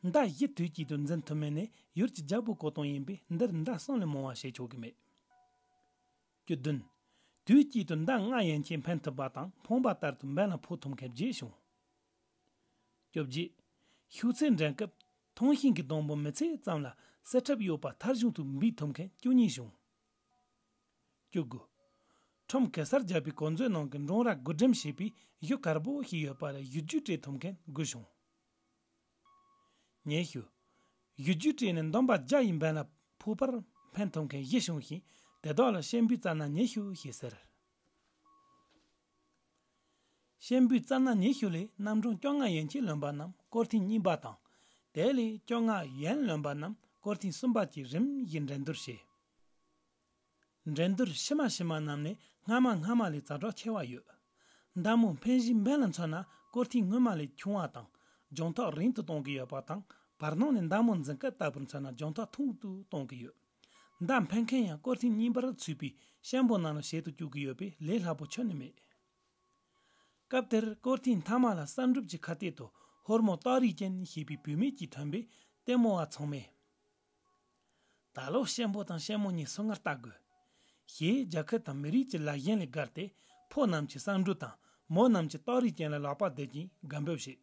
མདའ་བཞི་དུས་གཅིག་ཏུ་འཛིན་ཐུབ་མེད་ནས་ཡུལ་གྱི་རྒྱལ་པོ་བཀོད་གཏོང་ཡིན་པས་འདིར་མདའ་གསུམ་ལས་མང་བ་བྱེད་ཆོག་གི་མེད། བཅུ་བདུན། དུས་གཅིག་ཏུ་མདའ་ལྔ་ཡན་ཆད་འཕེན་ཐུབ་པ་དང་འཕངས་པ་ལྟར་དུ་འབེན་ལ་ཕོག་ཐུབ་མཁན་བརྒྱད་བྱུང་། བཅོ་བརྒྱད། ཤུགས་ཚད་འགྲན་སྐབས་ཐང་ཤིང་གི་སྡོང་པོ་མི་ཚད་ཙམ་ལ་སེལ་ཐབས་ཡོད་པ་མཐའ་གཞུང་དུ་འབུད་ཐུབ་མཁན་བཅུ་གཉིས་བྱུང་། བཅུ་དགུ། ཁྲོམ་གེ་སར་རྒྱལ་པོའི་གོ་མཛོད་ནང་གི་འབྲོང་ར་དགུ་སྒྲིམ་ཞེས་པའི་གཞུ་དཀར་པོ་ཞིག་ཡོད་པ་ལ་གཞུ་རྒྱུད་སྤྲད་ཐུབ་མཁན་དགུ་བྱུང་། ཉི་ཤུ། གཞུ་རྒྱུད་སྤྲད་ནས་འདོན་པ་བརྒྱ་ཡི་འབེན་ལ་ཕོག་པར་འཕེན་ཐུབ་མཁན་བཞི་བྱུང་ཞིང་དེ་དག་ལ་ཤན་པའི་རྩ་ན་ཉི་ཤུ་ཞེས་ཟེར། ཤན་པའི་རྩ་ན་ཉི་ཤུ་ལས་རྣམ་གྲངས་བཅོ་ལྔ་ཡན་ཆད་ལོན་པ་རྣམས་སྐོར་ཐེངས་གཉིས་པ་དང་། དེ་ལས་བཅོ་ལྔ་ཡན་ལོན་པ་རྣམས་སྐོར་ཐེངས་གསུམ་པ་བཅས་རིམ་བཞིན་འགྲན་བསྡུར་བྱེད། འགྲན་བསྡུར་ཕྱི་མ་ཕྱི་མ་རྣམས་ནས་སྔ་མ་སྔ་མ་ལས་ཛ་དྲག་ཆེ་བ་ཡོད། མདའ་མོ་འཕེན་གཞིའི་འབེན་ལ་མཚོན་ན་སྐོར་ཐེངས་སྔོན་མ་ལས་ཆུང་བ་དང་རྒྱང་ཐག་རིང་དུ་གཏོང་གི་ཡོད་པ་དང་བར་སྣང་ནས་མདའ་མོ་འཛིན་སྐབས་ལྟ་བུར་མཚོན་ན་རྒྱང་ཐག་ཐུང་དུ་གཏོང་གི་ཡོད། མདའ་འཕེན་མཁན་ཡང་སྐོར་ཐེངས་གཉིས་པར་ཚུད་པའི་ཤན་པོ་རྣམས་ལ་བྱེད་དུ་བཅུག་གི་ཡོད་པས་ལས་སླ་པོ་ཁྱོན་ནས་མེད། སྐབས་དེར་སྐོར་ཐེངས་མཐའ་མ་ལ་གསར་འགྲུབ་ཀྱི་ཁ་གཏད་དུ་ཧོར་མོ་སྟག་རིས་ཅན་ཞེས་པའི་བུད་མེད་ཅིག་ཐོན་པས་ལྟད་མོ་བ་ཚང་མས། ད་ལོ་ཤན་པོ་དང་ཤན་མོ་གཉིས་སོ་ལྔར་ལྟ་དགོས། ཞེས་རྒྱལ་ཁབ་དང་མི་རིགས་ཀྱི་ལ་ཞེན་ལས་བརྒལ་ཏེ་ཕོ་རྣམས་ཀྱི་གསར་འགྲུབ་དང་མོ་རྣམས་ཀྱི་སྟག་རིས་ཅན་ལ་ལག་པ་སྡེབ་ཀྱིན་དགའ་འབོད་བྱེད།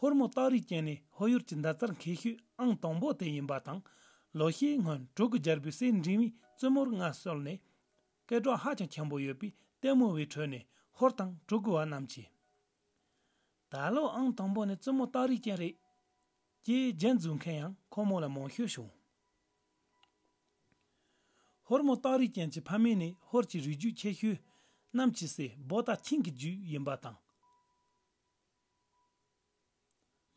ཧོར་མོ་སྟག་རིས་ཅན་ནི་ཧོར་ཡུལ་གྱི་མདའ་རྩལ་མཁས་ཤོས་ཨང་དང་པོ་དེ་ཡིན་པ་དང་། ལོ་ཤས་སྔོན་གྲུ་གུ་རྒྱལ་པོའི་སྲས་འབྲིང་བའི་བཙུན་མོར་མངའ་གསོལ་ནས་སྐད་གྲགས་ཧ་ཅང་ཆེན་པོ་ཡོད་པས་ལྟད་མོ་བའི་ཁྲོད་ནས་ཧོར་དང་གྲུ་གུ་བ་རྣམས་ཀྱིས། ད་ལོ་ཨང་དང་པོ་ནི་བཙུན་མོ་སྟག་རིས་ཅན་རེད། ཅེས་རྒྱན་རྫོགས་མཁན་ཡང་ཁོ་མོ་ལ་མང་ཤོས་བྱུང་། ཧོར་མོ་སྟག་རིས་ཅན་གྱི་ཕ་མེས་ནི་ཧོར་གྱི་རིགས་རྒྱུད་ཆེ་ཤོས་གནམ་གྱི་སྲས་བོ་ཏ་ཆིང་གི་རྒྱུད་ཡིན་པ་དང་།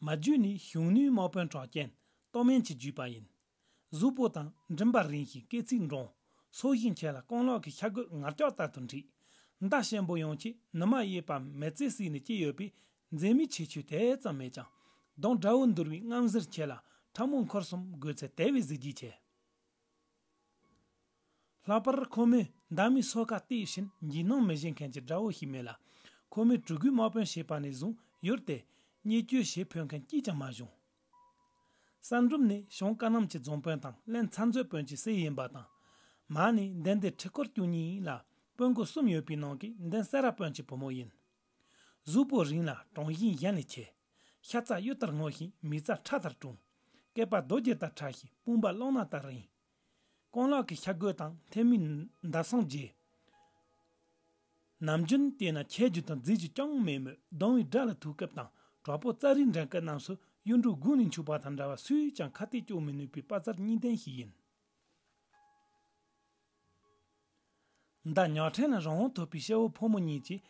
མ་རྒྱུད་ནི་གཞུང་ནུའི་དམག་དཔོན་གྲགས་ཅན་ཏོ་མན་གྱི་རྒྱུད་པ་ཡིན། གཟུགས་པོ་དང་མགྲིན་པ་རིང་ཞིང་སྐེ་ཚིགས་འབྲིང་། སོ་ཤིང་ཆེ་ལ་རྐང་ལག་གི་ཤ་རྒོད་ངར་ལྕགས་ལྟར་དུ་འཁྲིགས། མདའ་ཞན་པོ་ཡོང་ཆེད་ནུ་མ་གཡས་པ་མེ་བཙའ་བསྲེས་ནས་བཅད་ཡོད་པས་མཛེས་མའི་ཁྱད་ཆོས་དེ་ཙམ་མེད་ཀྱང་། གདོང་དགྲ་བོ་འདུལ་བའི་རྔམ་ཟེར་ཆེ་ལ་ཕྲ་མོ་འཁོར་གསུམ་དགོས་ཚད་དེ་བས་གཟི་བརྗིད་ཆེ། ལྷག་པར་ཁོ་མོས་མདའ་མའི་སོ་ཁ་གཏད་བཞིན་འཇིགས་སྣང་མི་བྱེད་མཁན་གྱི་དགྲ་བོ་ཞིག་མེད་ལ། ཁོ་མོས་གྲུ་གུའི་དམག་དཔོན་བྱས་པ་ནས་བཟུང་ཡུལ་དེ་བརྙས་བཅོས་བྱེད་ཕོད་མཁན་གཅིག་ཀྱང་མ་བྱུང་། གསར་འབྲུམ་ནི་གཞུང་བཀའ་གནམ་གྱི་རྫོང་དཔོན་དང་བློན་ཚ་མཛོད་དཔོན་གྱི་སྲས་ཡིན་པ་དང་། མ་ནི་འདན་སྡེ་ཁྲི་སྐོར་བཅུ་གཉིས་ལ་སྤུན་དགུ་གསུམ་ཡོད་པའི་ནང་གི་འདན་སེ་ར་དཔོན་གྱི་བུ་མོ་ཡིན། གཟུགས་པོ་རིང་ལ་གྲངས་བཞིན་གཞན་ལས་ཆེ། ཤ་ཚ་གཡུ་ལྟར་སྔོ་ཞིང་མིག་རྩ་ཁྲ་ལྟར་དྲོང་། སྐེད་པ་རྡོ་རྗེ་ལྟར་ཕྲ་ཞིང་དཔུང་པ་གླང་སྣ་ལྟར་རིང་། རྐང་ལག་གི་ཤ་རྒོད་དང་ཐལ་མོའི་མདའ་སྲང་རྒྱས། ནམ་རྒྱུན་བལྟས་ན་ཁྱེར་རྒྱུ་དང་འཛེག་རྒྱུ་ཅང་མེད་མོད་སྡང་བའི་དགྲ་ལ་ཐུག་སྐབས་དང་གྲོགས་པོ་རྩ་རིག་འགྲན་སྐབས་རྣམས་སུ་གཡུ་འབྲུག་དགུང་ནས་འཕྱུག་པ་དང་འདྲ་བ་སུས་ཀྱང་ཁ་གཏད་གཅོག་མི་ནུས་པའི་དཔའ་རྩལ་གཉིས་ལྡན་ཞིག་ཡིན། མདའ་ཉག་ཕྲན་ལ་རང་དབང་ཐོབ་པའི་སྐྱེ་བོ་ཕོ་མོ་གཉིས་ཀྱིས་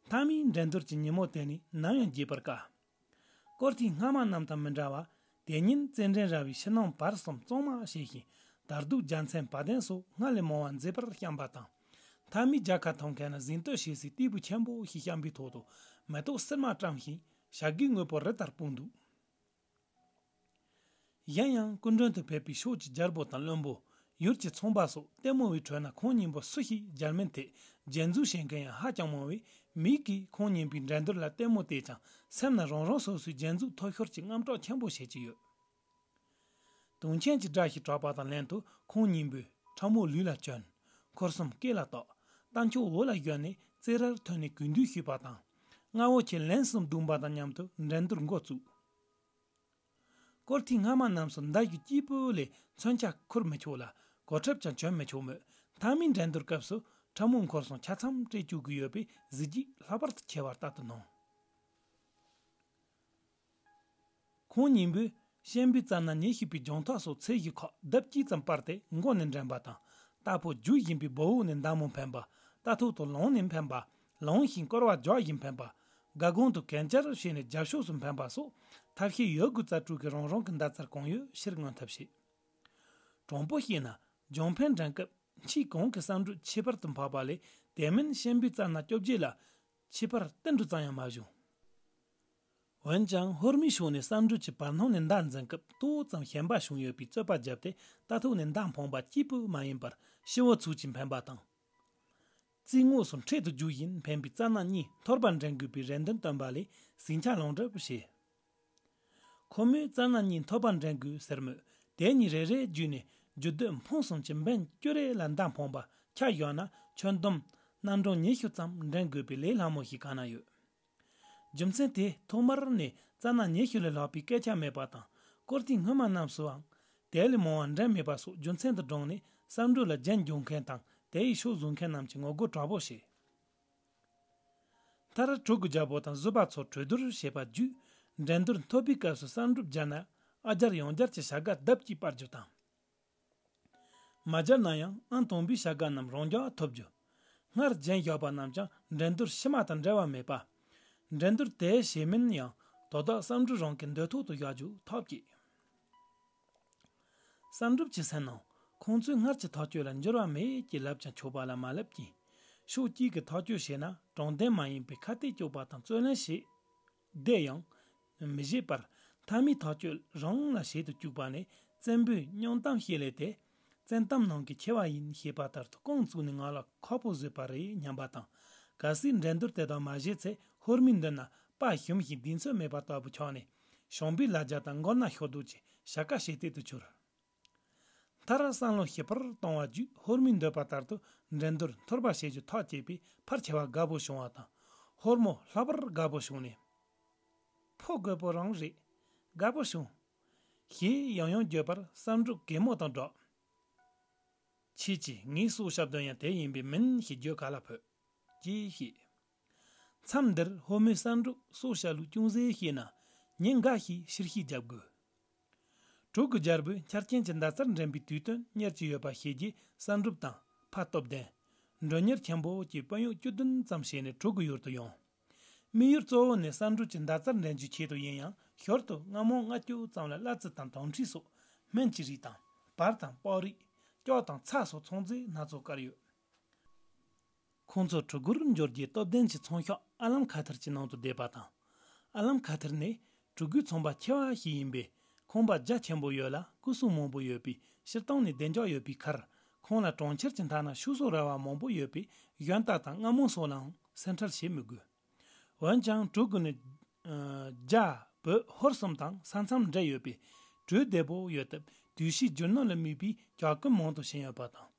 མཐའ་མའི་འགྲན་བསྡུར་གྱི་ཉིན་མོ་དེ་ནི་ནམ་ཡང་བརྗེད་པར་དཀའ། སྐོར་ཐེངས་སྔ་མ་རྣམས་དང་མི་འདྲ་བར་དེ་ཉིན་རྩེད་འགྲན་ར་བའི་ཕྱི་ནང་བར་གསུམ་གཙང་མ་བྱས་ཤིང་དར་གདུགས་རྒྱལ་མཚན་བ་དན་སོགས་སྔར་ལས་མང་བ་མཛེས་པར་བཤམས་པ་དང་། མཐའ་མའི་རྒྱལ་ཁ་ཐོབ་མཁན་ལ་གཟེངས་བསྟོད་བྱེད་སའི་སྟེགས་བུ་ཆེན་པོ་ཞིག་བཤམས་པའི་ཐོག་ཏུ་མེ་ཏོག་སིལ་མ་བཀྲམ་ཞིང་བྱ་རྒོད་དངོས་པོ་རི་ལྟར་སྤུངས་འདུག་གཞན་ཡང་སྐུ་མགྲོན་དུ་ཕེབས་པའི་ཕྱོགས་ཀྱི་རྒྱལ་པོ་དང་བློན་པོ། ཡུལ་གྱི་ཚོང་པ་སོགས་ལྟད་མོ་བའི་ཁྲོད་ན་ཁོང་གཉིས་པོ་སུ་ཞིག་རྒྱལ་མིན་ཐད་རྒྱན་འཛུགས་བྱེད་མཁན་ཡང་ཧ་ཅང་མང་བས་མིག་གིས་ཁོང་གཉིས་པོའི་འགྲན་བསྡུར་ལ་ལྟད་མོ་བལྟས་ཀྱང་སེམས་ན་རང་རང་སོ་སོའི་རྒྱན་འཛུགས་ཐོ་ཤོར་གྱི་རྔམ་སྐྲག་ཆེན་པོ་བྱེད་ཀྱི་ཡོད། དུང་ཆེན་གྱི་སྒྲ་ཞིག་གྲགས་པ་དང་ལྷན་དུ་ཁོང་གཉིས་པོས་ཁྲ་མོ་ལུས་ལ་གྱོན། འཁོར་གསུམ་སྐེ་ལ་བཏགས། རྟ་མཆོག་འོག་ལ་གཞོན་ནས་རྩེད་རར་ཐོན་ནས་གུས་འདུད་ཞུས་པ་དང་། རྔ་བོ་ཆེ་ལན་གསུམ་བརྡུངས་པ་དང་མཉམ་དུ་འགྲན་བསྡུར་འགོ་བཙུགས། སྐོར་ཐེངས་སྔ་མ་རྣམས་སུ་མདའ་རྒྱུ་གཅིག་པུ་ལས་མཚོན་ཆ་འཁུར་མི་ཆོག་ལ་གོ་ཁྲབ་ཀྱང་གྱོན་མི་ཆོག་མོད་མཐའ་མའི་འགྲན་བསྡུར་སྐབས་སུ་ཁྲ་མོ་འཁོར་གསུམ་ཆ་ཚང་སྤྲད་བཅུག་གི་ཡོད་པས་གཟི་བརྗིད་ལྷག་པར་དུ་ཆེ་བ་ལྟར་དུ་སྣང་། ཁོང་གཉིས་པོས་ཤན་པའི་རྩ་ན་ཉི་ཤུ་པའི་རྒྱང་ཐག་སོགས་ཚད་གཞི་ཁག་ལྡབ་གཅིག་ཙམ་སྤར་ཏེ་མགོ་ནས་འགྲན་པ་དང་རྟ་ཕོ་རྒྱུག་བཞིན་པའི་སྦོ་འོག་ནས་མདའ་མོ་འཕེན་པ། རྟ་ཐོག་ཏུ་ལངས་ནས་འཕེན་པ། ལངས་ཤིང་སྐོར་བ་རྒྱག་བཞིན་འཕེན་པ། སྒ་གོང་དུ་གན་རྐྱལ་བྱས་ནས་རྒྱབ་ཕྱོགས་སུ་འཕེན་པ་སོགས་ཐབས་ཤེས་ཡོད་དགུ་རྩལ་སྤྲུགས་ཀྱིས་རང་རང་གི་མདའ་རྩལ་གང་ཡོད་ཕྱིར་མངོན་ཐབས་བྱེད། དྲང་པོ་བཤད་ན་ལྗོན་ཕན་འགྲན་སྐབས་ཁྱི་གང་གི་བསམ་གྲུབ་ཁྱད་པར་དུ་འཕགས་པ་ལས། དེ་མིན་གཤིན་པོའི་རྩ་ན་བཅོ་བརྒྱད་ལ་ཁྱད་པར་ཏིལ་འབྲུ་ཙམ་ཡང་མ་བྱུང་། འོན་ཀྱང་ཧོར་མོའི་ཕྱོགས་ནས་བསམ་གྲུབ་ཀྱི་བར་སྣང་ནས་མདའ་འཛིན་སྐབས་ཏོག་ཙམ་ཞན་པ་བྱུང་ཡོད་པའི་རྩོད་པ་བརྒྱབ་སྟེ། རྟ་ཐོག་ནས་མདའ་འཕངས་པ་གཅིག་པུ་མ་ཡིན་པར་སྤྱི་བོ་ཚུགས་ཀྱིས་འཕེན་པ་དང་། རྩིག་ངོས་སུ་འཕྲེད་དུ་རྒྱུག་བཞིན་འཕེན་པའི་རྩ་ན་གཉིས་འཐོར་པ་འདྲེན་དགོས་པའི་རེ་འདུན་བཏོན་པ་ལས་ཟིང་ཆ་སློང་གྲབས་བྱས། ཁོ་མོས་རྩ་ན་གཉིས་འཐོར་པ་འདྲེན་དགོས་ཟེར་མོད། དེ་གཉིས་རེ་རེ་བརྒྱུད་ནས་རྒྱུ་སྡོད་འཕང་གསུམ་གྱི་འབེན་ཅོ་རེ་ལ་མདའ་འཕངས་པ་ཁྱབ་བཞག་ན། ཁྱོན་བསྡོམས་གནམ་གྲངས་ཉི་ཤུ་ཙམ་འདྲེན་དགོས་པའི་ལས་སླ་མོ་ཞིག་གང་ན་ཡོད། རྒྱུ་མཚན་དེ་ཐོག་མར་ནས་རྩ་ན་ཉི་ཤུ་ལས་ལྷག་པའི་སྐད་ཆ་མེད་པ་དང་། སྐོར་ཐེངས་སྔོན་མ་རྣམས་སུའང་དེ་ལས་མང་བ་འདྲེན་མེད་པ་སོགས་རྒྱུ་མཚན་དུ་བགྲངས་ནས་བསམ་གྲུབ་ལ་རྒྱན་རྒྱོབ་མཁན་དང་དེ་ཡི་ཕྱོགས་བཟུང་མཁན་རྣམས་ཀྱིས་ངོ་རྒོལ་དྲག་པོ་བྱས། མཐར་གྲུ་གུ་རྒྱལ་པོ་དང་བཟོད་པ་མཚོ་གྲོས་བསྡུར་བྱས་པ་བརྒྱུད། འགྲན་བསྡུར་འཐོར་པའི་སྐབས་སུ་བསམ་གྲུབ་རྒྱལ་ན་ཨ་རྒྱར་ཡང་རྒྱར་གྱི་བྱ་དགའ་ལྡབ་གཅིག་སྤར་རྒྱུ་དང་། མ་རྒྱལ་ན་ཡང་ཨང་དང་པོའི་བྱ་དགའ་རྣམས་རང་འཇགས་ཐོབ་རྒྱུ། སྔར་རྒྱན་བཞག་པ་རྣམས་ཀྱང་འགྲན་བསྡུར་ཕྱི་མ་དང་འབྲེལ་བ་མེད་པ། འགྲན་བསྡུར་དེ་བྱས་མིན་ཡང་དོ་བདག་བསམ་གྲུབ་རང་གི་འདོད་ཐོག་ཏུ་བཞག་རྒྱུ་ཐག་བཅད། བསམ་གྲུབ་ཀྱི་སེམས་ནང་ཁོང་ཚོས་སྔར་གྱི་ཐག་གཅོད་ལ་འགྱུར་བ་མེད་ཅེས་ལབ་ཀྱང་ཆོག་པ་ལ་མ་ལབ་ཀྱིན། ཕྱོགས་གཅིག་གི་ཐག་གཅོད་བྱས་ན་དྲང་བདེན་མ་ཡིན་པའི་ཁ་གཏད་གཅོག་པ་དང་རྩོད་ལེན་བྱེད། དེ་ཡང་མི་བྱེད་པར། མཐའ་མའི་ཐག་གཅོད་རང་ལ་བྱེད་དུ་བཅུག་པ་ནི་བཙན་པོའི་སྙིང་གཏམ་བཤད་ལས་ཏེ། བཙན་གཏམ་ནང་གི་ཆེ་བ་ཡིན་ཞེས་པ་ལྟར་དུ་རྐང་བཙུགས་ནས་ང་ལ་ཁག་པོ་བཟོས་པ་རེད་སྙམ་པ་དང་། གལ་སྲིད་འགྲན་བསྡུར་དེ་དག་མ་བྱས་ཚེ་ཧོར་མོའི་མདུན་ན་དཔའ་ཞུམ་ཞིང་གདེང་ཚོད་མེད་པ་ལྟ་བུ་ཆགས་ནས། བྱམས་པའི་ལ་རྒྱ་དང་མགོ་ན་ཤོག་རྡོག་གི་བྱ་དཀའ་བྱེད་གཏད་དུ་གྱུར། མཐར་བསམ་བློ་ཞིབ་པར་གཏོང་བ་བརྒྱུད་ཧོར་མོའི་འདོད་པ་ལྟར་དུ་འགྲན་བསྡུར་འཐོར་པ་བྱེད་རྒྱུ་ཐག་བཅད་པས་ཕལ་ཆེ་བ་དགའ་པོ་བྱུང་བ་དང་། ཧོར་མོ་ལྷག་པར་དགའ་པོ་བྱུང་ནས། ཕོ་རྒོད་པོ་རང་རེད། དགའ་པོ་བྱུང་། ཞེས་ཡང་ཡང་བརྗོད་པར་བསམ་གྲུབ་གད་མོ་དང་སྦྲགས། ཁྱེད་ཀྱིས་ངའི་སྲོག་སྐྱབས་དོན་ཡང་དེ་ཡིན་པས་མིན་ཞེས་བརྗོད་ག་ལ་ཕོད། ཅེས་བཤད། མཚམས་འདིར་ཧོར་མོས་བསམ་གྲུབ་སྲོག་བཤད་ལུགས་ཅུང་ཟད་བཤད་ན། ཉིན་འགའ་ཞིག་ཕྱིར་བཤིག་རྒྱབ་དགོས། གྲུ་གུ་རྒྱལ་པོས་འཆར་ཅན་གྱི་མདའ་རྩལ་འགྲན་པའི་དུས་སྟོན་གཉེར་གྱི་ཡོད་པ་ཤེས་རྗེས་བསམ་གྲུབ་དང་ཕ་སྟོབས་ལྡན། མགྲོན་གཉེར་ཆེན་པོ་བཅས་དཔོན་གཡོག་བཅུ་བདུན་ཙམ་བྱས་ནས་གྲུ་གུ་ཡུལ་དུ་ཡོང་། དམིགས་ཡུལ་གཙོ་བོ་ནི་བསམ་གྲུབ་ཀྱི་མདའ་རྩལ་འགྲན་རྒྱུའི་ཆེད་དུ་ཡིན་ཡང་། ཞོར་དུ་རྔ་མོང་ལྔ་བཅུ་ཙམ་ལ་གླ་རྩི་དང་དོམ་མཁྲིས་སོགས་སྨན་གྱི་རིགས་དང་། བལ་དང་པགས་རིགས། སྐྱོགས་དང་ཚྭ་སོགས་ཚོང་རྫས་སྣ་ཚོགས་བཀར་ཡོད། ཁོང་ཚོ་གྲུ་གུར་འབྱོར་རྗེས་སྟོབས་ལྡན་གྱི་ཚོང་ཤག་ཨ་ལམ་ཁ་ཐར་གྱི་ནང་དུ་བསྡད་པ་དང་། ཨ་ལམ་ཁ་ཐར་ནི་གྲུ་གུའི་ཚོང་པ་ཆེ་བ་ཞིག་ཡིན་པས། ཁང་པ་རྒྱ་ཆེན་པོ་ཡོད་ལ་སྐུ་སྲུང་མང་པོ་ཡོད་པས་སྤྱིར་བཏང་ནས་བདེ་འཇགས་ཡོད་པའི་ཁར། ཁོང་ལ་གྲོང་ཁྱེར་གྱི་མཐའ་ན་ཕྱུགས་ཟོག་ར་བ་མང་པོ་ཡོད་པས་གཞན་དག་དང་རྔ་མོང་སོགས་ལའང་སེམས་ཁྲལ་བྱེད་མི་དགོས། འོན་ཀྱང་གྲུ་གུ་ནི། ཨ། རྒྱ་བོད་ཧོར་གསུམ་དང་ས་མཚམས་འབྲེལ་ཡོད་པས་གྲོས་བདེ་པོ་ཡོད་སྟབས་དུས་བཞིའི་རྒྱུ་ནོར་ལ་དམིགས་པའི་གྱ་སྐོམ་མང་དུ་ཕྱིན་ཡོད་པ་དང་།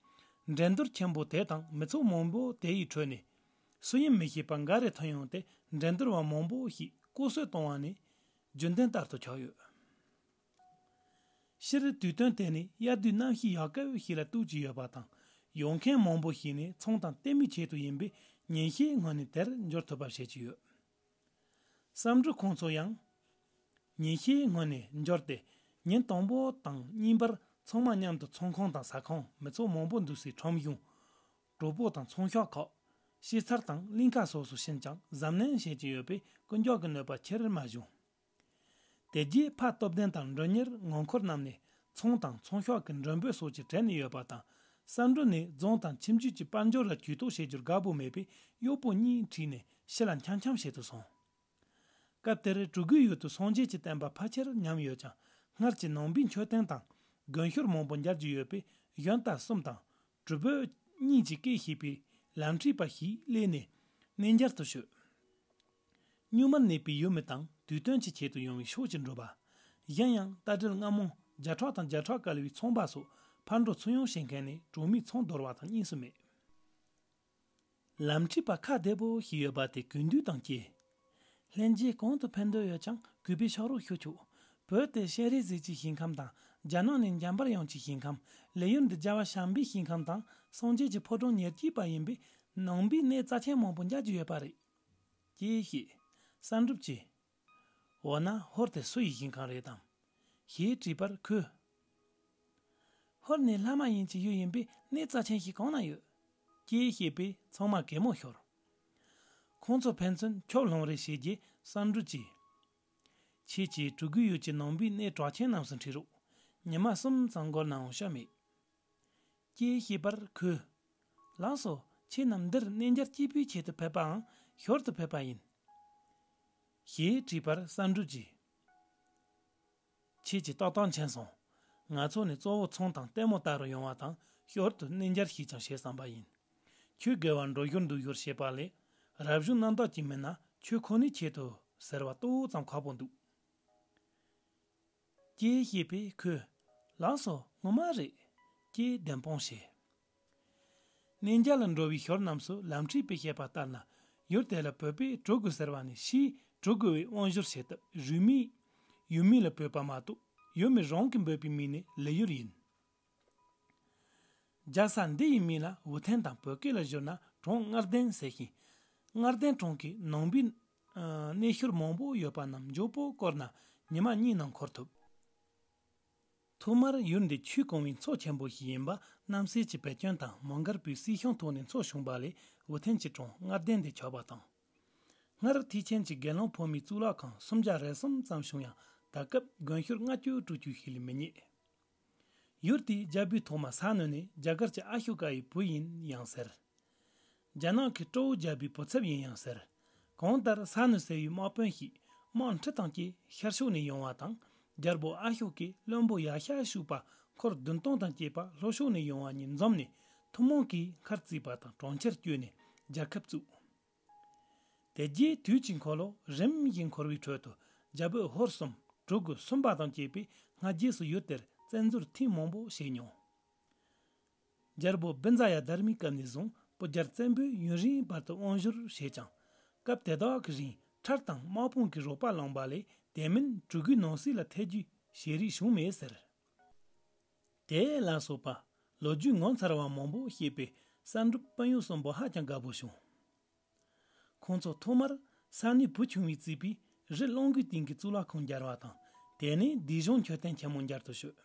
འགྲན་བསྡུར་ཆེན་པོ་དེ་དང་མི་ཚོགས་མང་པོ་དེ་ཡི་ཁྲོད་ནས་སུ་ཡིན་མི་ཤེས་པ་འགའ་རེ་ཐོན་ཡོང་སྟེ་འགྲན་བསྡུར་བ་མང་པོ་ཞིག་ལྐོག་གསོད་གཏོང་བ་ནི་རྒྱུན་ལྡན་ལྟར་དུ་ཆགས་ཡོད། སྤྱིར་དུས་སྟོན་དེ་ནི་དབྱར་དུས་གནམ་གཤིས་ཡག་གབ་ཞིག་ལ་གཏུགས་ཀྱི་ཡོད་པ་དང་། ཡོང་མཁན་མང་པོ་ཞིག་ནི་ཚོང་དང་ལྟད་མོའི་ཆེད་དུ་ཡིན་པས་ཉིན་ཤས་སྔོན་ནས་དེར་འབྱོར་ཐུབ་པ་བྱེད་ཀྱི་ཡོད། བསམ་གྲུབ་ཁོང་ཚོ་ཡང་ཉིན་ཤས་སྔོན་ནས་འབྱོར་ཏེ། ཉིན་དང་པོ་དང་གཉིས་པར་ཚང་མ་མཉམ་དུ་ཚོང་ཁང་དང་ཟ་ཁང་མི་ཚོགས་མང་པོ་འདུ་སའི་ཁྲོམ་གཞུང་། གྲོགས་པོ་དང་ཚོང་ཤག་ཁག་ཤེལ་ཚར་དང་གླིང་ཁ་སོགས་སུ་ཕྱིན་ཀྱང་གཟབ་ནན་བྱེད་ཀྱི་ཡོད་པས་རྐུ་འཇོག་གི་གནོད་པ་ཆེར་མ་བྱུང་། དེ་རྗེས་ཕ་སྟོབས་ལྡན་དང་མགྲོན་གཉེར་ངོ་འཁོར་རྣམས་ནས་ཚོང་དང་ཚོང་ཤག་གི་མགྲོན་འབོད་སོགས་ཀྱི་གྲས་ནས་ཡོད་པ་དང་། བསམ་གྲུབ་ནས་རྫོང་དང་ཁྱིམ་རྒྱུད་ཀྱི་དཔལ་འབྱོར་ལ་ཇུས་གཏོགས་བྱེད་རྒྱུར་དགའ་པོ་མེད་པས་གཡོག་པོ་གཉིས་ཁྲིད་ནས་ཕྱི་ལ་འཁྱམ་འཁྱམ་བྱེད་དུ་སོང་། སྐབས་དེར་གྲུ་གུའི་ཡུལ་དུ་སངས་རྒྱས་ཀྱི་བསྟན་པ་ཕལ་ཆེར་ཉམས་ཡོད་ཀྱང་། སྔར་གྱི་ནང་པའི་མཆོད་རྟེན་དང་དགོན་ཤུལ་མང་པོ་མཇལ་རྒྱུ་ཡོད་པས་གཞོན་དར་གསུམ་དང་གྲུ་བོད་གཉིས་ཀྱིས་སྐད་བྱས་པའི་ལམ་ཁྲིད་པ་ཞིག་སླེབས་ནས་གནས་མཇལ་དུ་ཞུས། གཉུག་མར་གནས་པའི་ཡུལ་མི་དང་དུས་སྟོན་གྱི་ཆེད་དུ་ཡོང་བའི་ཕྱོགས་ཀྱི་འགྲོ་བ། གཞན་ཡང་རྟ་དྲེལ་རྔ་མོང་བརྒྱ་ཕྲག་དང་བརྒྱ་ཕྲག་བཀལ་བའི་ཚོང་པ་སོགས་ཕར་འགྲོ་ཚུར་ཡོང་བྱེད་མཁན་ནི་གྲོང་མིའི་ཚོང་རྡོལ་བ་དང་གཉིས་སུ་མེད། ལམ་ཁྲིད་པ་ཁ་བདེ་པོ་ཞིག་ཡོད་པ་དེ་གུས་འདུད་དང་བཅས། ལྷན་རྒྱས་གང་དུ་ཕེབས་འདོད་ཡོད་ཀྱང་གུས་པས་ཕྱག་རོགས་ཞུ་ཆོག་བོད་དེ་ཤེས་རིག་གཟིགས་ཀྱི་ཞིང་ཁམས་དང་། རྒྱ་ནག་ནས་འཇམ་པར་ཡོང་གི་ཞིང་ཁམས། ལེ་ཡུལ་འདི་རྒྱལ་བ་བྱམས་པའི་ཞིང་ཁམས་དང་སངས་རྒྱས་ཀྱི་ཕོ་བྲང་ཉེར་གཅིག་པ་ཡིན་པས་ནང་པའི་གནས་རྩ་ཆེན་མང་པོ་མཇལ་རྒྱུ་ཡོད་པ་རེད། ཅེས་བཤད། བསམ་གྲུབ་ཀྱིས། འོ་ན་ཧོར་དེ་སུ་ཡི་ཞིང་ཁམས་རེད་དམ། ཞེས་དྲིས་པར་ཁོས། ཧོར་ནི་ལྷ་མ་ཡིན་གྱི་ཡུལ་ཡིན་པས་གནས་རྩ་ཆེན་ཞིག་གང་ན་ཡོད། ཅེས་བཤད་པས་ཚང་མ་གད་མོ་ཤོར། ཁོང་ཚོ་ཕན་ཚུན་ཁྱོད་ལྷུང་རེ་བྱས་རྗེས་བསམ་གྲུབ་ཀྱིས། ཁྱེད་ཀྱིས་གྲུ་གུའི་ཡུལ་གྱི་ནང་པའི་གནས་གྲགས་ཆེན་རྣམས་སུ་འཁྲིད་རོགས། ཉི་མ་གསུམ་ཙམ་འགོར་ནའང་སྐྱོན་མེད། ཅེས་བཤད་པར་ཁོས། ལགས་སོ། ཁྱེད་རྣམས་འདིར་གནས་མཇལ་སྐྱིད་པོའི་ཆེད་དུ་ཕེབས་པའམ་ཞོར་དུ་ཕེབས་པ་ཡིན། ཞེས་དྲིས་པར་བསམ་གྲུབ་ཀྱིས། ཁྱེད་ཀྱིས་ཏག་ཏག་མཁྱེན་སོང་། ང་ཚོ་ནི་གཙོ་བོ་ཚོང་དང་ལྟད་མོ་ལྟ་རུ་ཡོང་བ་དང་ཞོར་དུ་གནས་མཇལ་ཞིག་ཀྱང་བྱེད་བསམ་པ་ཡིན། ཁྱོད་དགེ་བ་འགྲོ་ཞོར་འདུག་ཞོར་བྱེད་པ་ལས་རབ་བྱུང་རྣམ་དག་ཅིག་མིན་ན་ཁྱོད་ཁོ་ནའི་ཆེད་དུ་ཟེར་བ་ཏོག་ཙམ་ཁག་པོ་འདུག་ཅེས་བཤད་པས་ཁོས། ལགས་སོ་ངོ་མ་རེད། ཅེས་བདེན་དཔང་བྱས། གནས་མཇལ་ལ་འགྲོ་བའི་ཞོར་རྣམས་སུ་ལམ་ཁྲིད་པས་བཤད་པ་ལྟར་ན་ཡུལ་དེ་ལ་བོད་པས་གྲུ་གུ་ཟེར་བ་ནི་ཕྱིའི་གྲུ་གུ་བའི་དབང་བསྒྱུར་བྱེད་སྟབས་རུས་མིང་ཡུལ་མིང་ལ་བོས་པ་མ་གཏོགས་ཡུལ་མི་རང་གིས་འབོད་པའི་མིང་ནི་ལི་ཡུལ་ཡིན། རྒྱལ་ས་འདི་ཡི་མིང་ལ་ཝུ་ཐན་དང་བོད་སྐད་ལ་བསྒྱུར་ན་གྲོང་ལྔ་ལྡན་ཟེར་ཞིང་། ལྔ་ལྡན་གྲོང་གི་ནང་པའི་གནས་ཤུལ་མང་པོ་ཡོད་པ་རྣམས་མགྱོགས་པོ་བསྐོར་ན་ཉི་མ་གཉིས་ནང་འཁོར་ཐུབ། ཐོག་མར་ཡུལ་འདི་ཆུས་བཀང་བའི་མཚོ་ཆེན་པོ་ཞིག་ཡིན་པ་རྣམ་སྲས་ཀྱི་བེ་ཅོན་དང་མོའུ་འགལ་པོའི་གསེར་ཤིང་ཐོག་ནས་མཚོ་བྱུང་བ་ལས་ཝུ་ཐན་གྱི་གྲོང་ལྔ་ལྡན་དུ་ཆགས་པ་དང་། སྔར་ཐེག་ཆེན་གྱི་དགེ་སློང་ཕོ་མོའི་གཙུག་ལག་ཁང་སུམ་བརྒྱ་རེ་གསུམ་ཙམ་བྱུང་ཡང་ད་སྐབས་དགོན་ཤུལ་ལྔ་བཅུ་དྲུག་ཅུ་ཞིག་ལས་མི་རྙེད། ཡུལ་དེའི་རྒྱལ་པོའི་ཐོག་མ་ས་ནུ་ནི་རྒྱ་གར་གྱི་ཨ་ཤོ་ཀ་ཡི་བུ་ཡིན་ཡང་ཟེར། རྒྱ་ནག་གི་ཀྲོའུ་རྒྱལ་པོའི་བུ་ཚབ་ཡིན་ཡང་ཟེར། གང་ལྟར་ས་ནུ་ཟེར་བའི་དམག་དཔོན་ཞིག་དམག་འཁྲུག་དང་བཅས་ཤར་ཕྱོགས་ནས་ཡོང་བ་དང་རྒྱལ་པོ་ཨ་ཤོ་ཀས་བློན་པོ་ཡ་ཤ་ཤུ་པ་འཁོར་བདུན་སྟོང་དང་བཅས་པ་ལྷོ་ཕྱོགས་ནས་ཡོང་བ་གཉིས་འཛོམས་ནས་ཐུན་མོང་གིས་མཁར་བརྩིགས་པ་དང་གྲོང་ཁྱེར་བསྐྱོད་ནས་རྒྱལ་ཁབ་བཙུགས། དེ་རྗེས་དུས་ཀྱི་འཁོར་ལོ་རིམ་བཞིན་འཁོར་བའི་ཁྲོད་དུ་རྒྱལ་པོས་ཧོར་གསུམ་གྲུ་གུ་སུམ་པ་དང་བཅས་པའི་སྔ་རྗེས་སུ་ཡུལ་དེར་བཙན་འཛུལ་ཐེངས་མང་པོ་བྱས་མྱོང་། རྒྱལ་པོ་བི་ཛ་ཡ་དྷར་མའི་སྐབས་ནས་བཟུང་སྤུ་རྒྱལ་བཙན་པོས་ཡུན་རིང་བར་དུ་དབང་བསྒྱུར་བྱས་ཀྱང་སྐབས་དེ་དག་གི་རིང་ཁྲལ་དང་དམག་དཔུང་གི་རོགས་པ་བླངས་པ་ལས་དེ་མིན་གྲུ་གུའི་ནང་གསེས་ལ་ཐེ་ཇུས་བྱེད་རིགས་བྱུང་མེད་ཟེར། དེ་ལ་སོགས་པ་ལོ་རྒྱུས་ངོ་མཚར་བ་མང་པོ་བཤད་པས་བསམ་གྲུབ་དཔོན་གཡོག་གསུམ་པོ་ཧ་ཅང་དགའ་པོ་བྱུང་། ཁོང་ཚོ་ཐོག་མར་ས་ནུའི་བུ་ཆུང་བས་བརྩིས་པའི་རི་གླང་གི་སྟེང་གི་གཙུག་ལག་ཁང་སྦྱར་བ་དང་དེ་ནས་དི་ཇོང་མཆོད་རྟེན་ཆེན་མོ་མཇལ་དུ་བྱོན།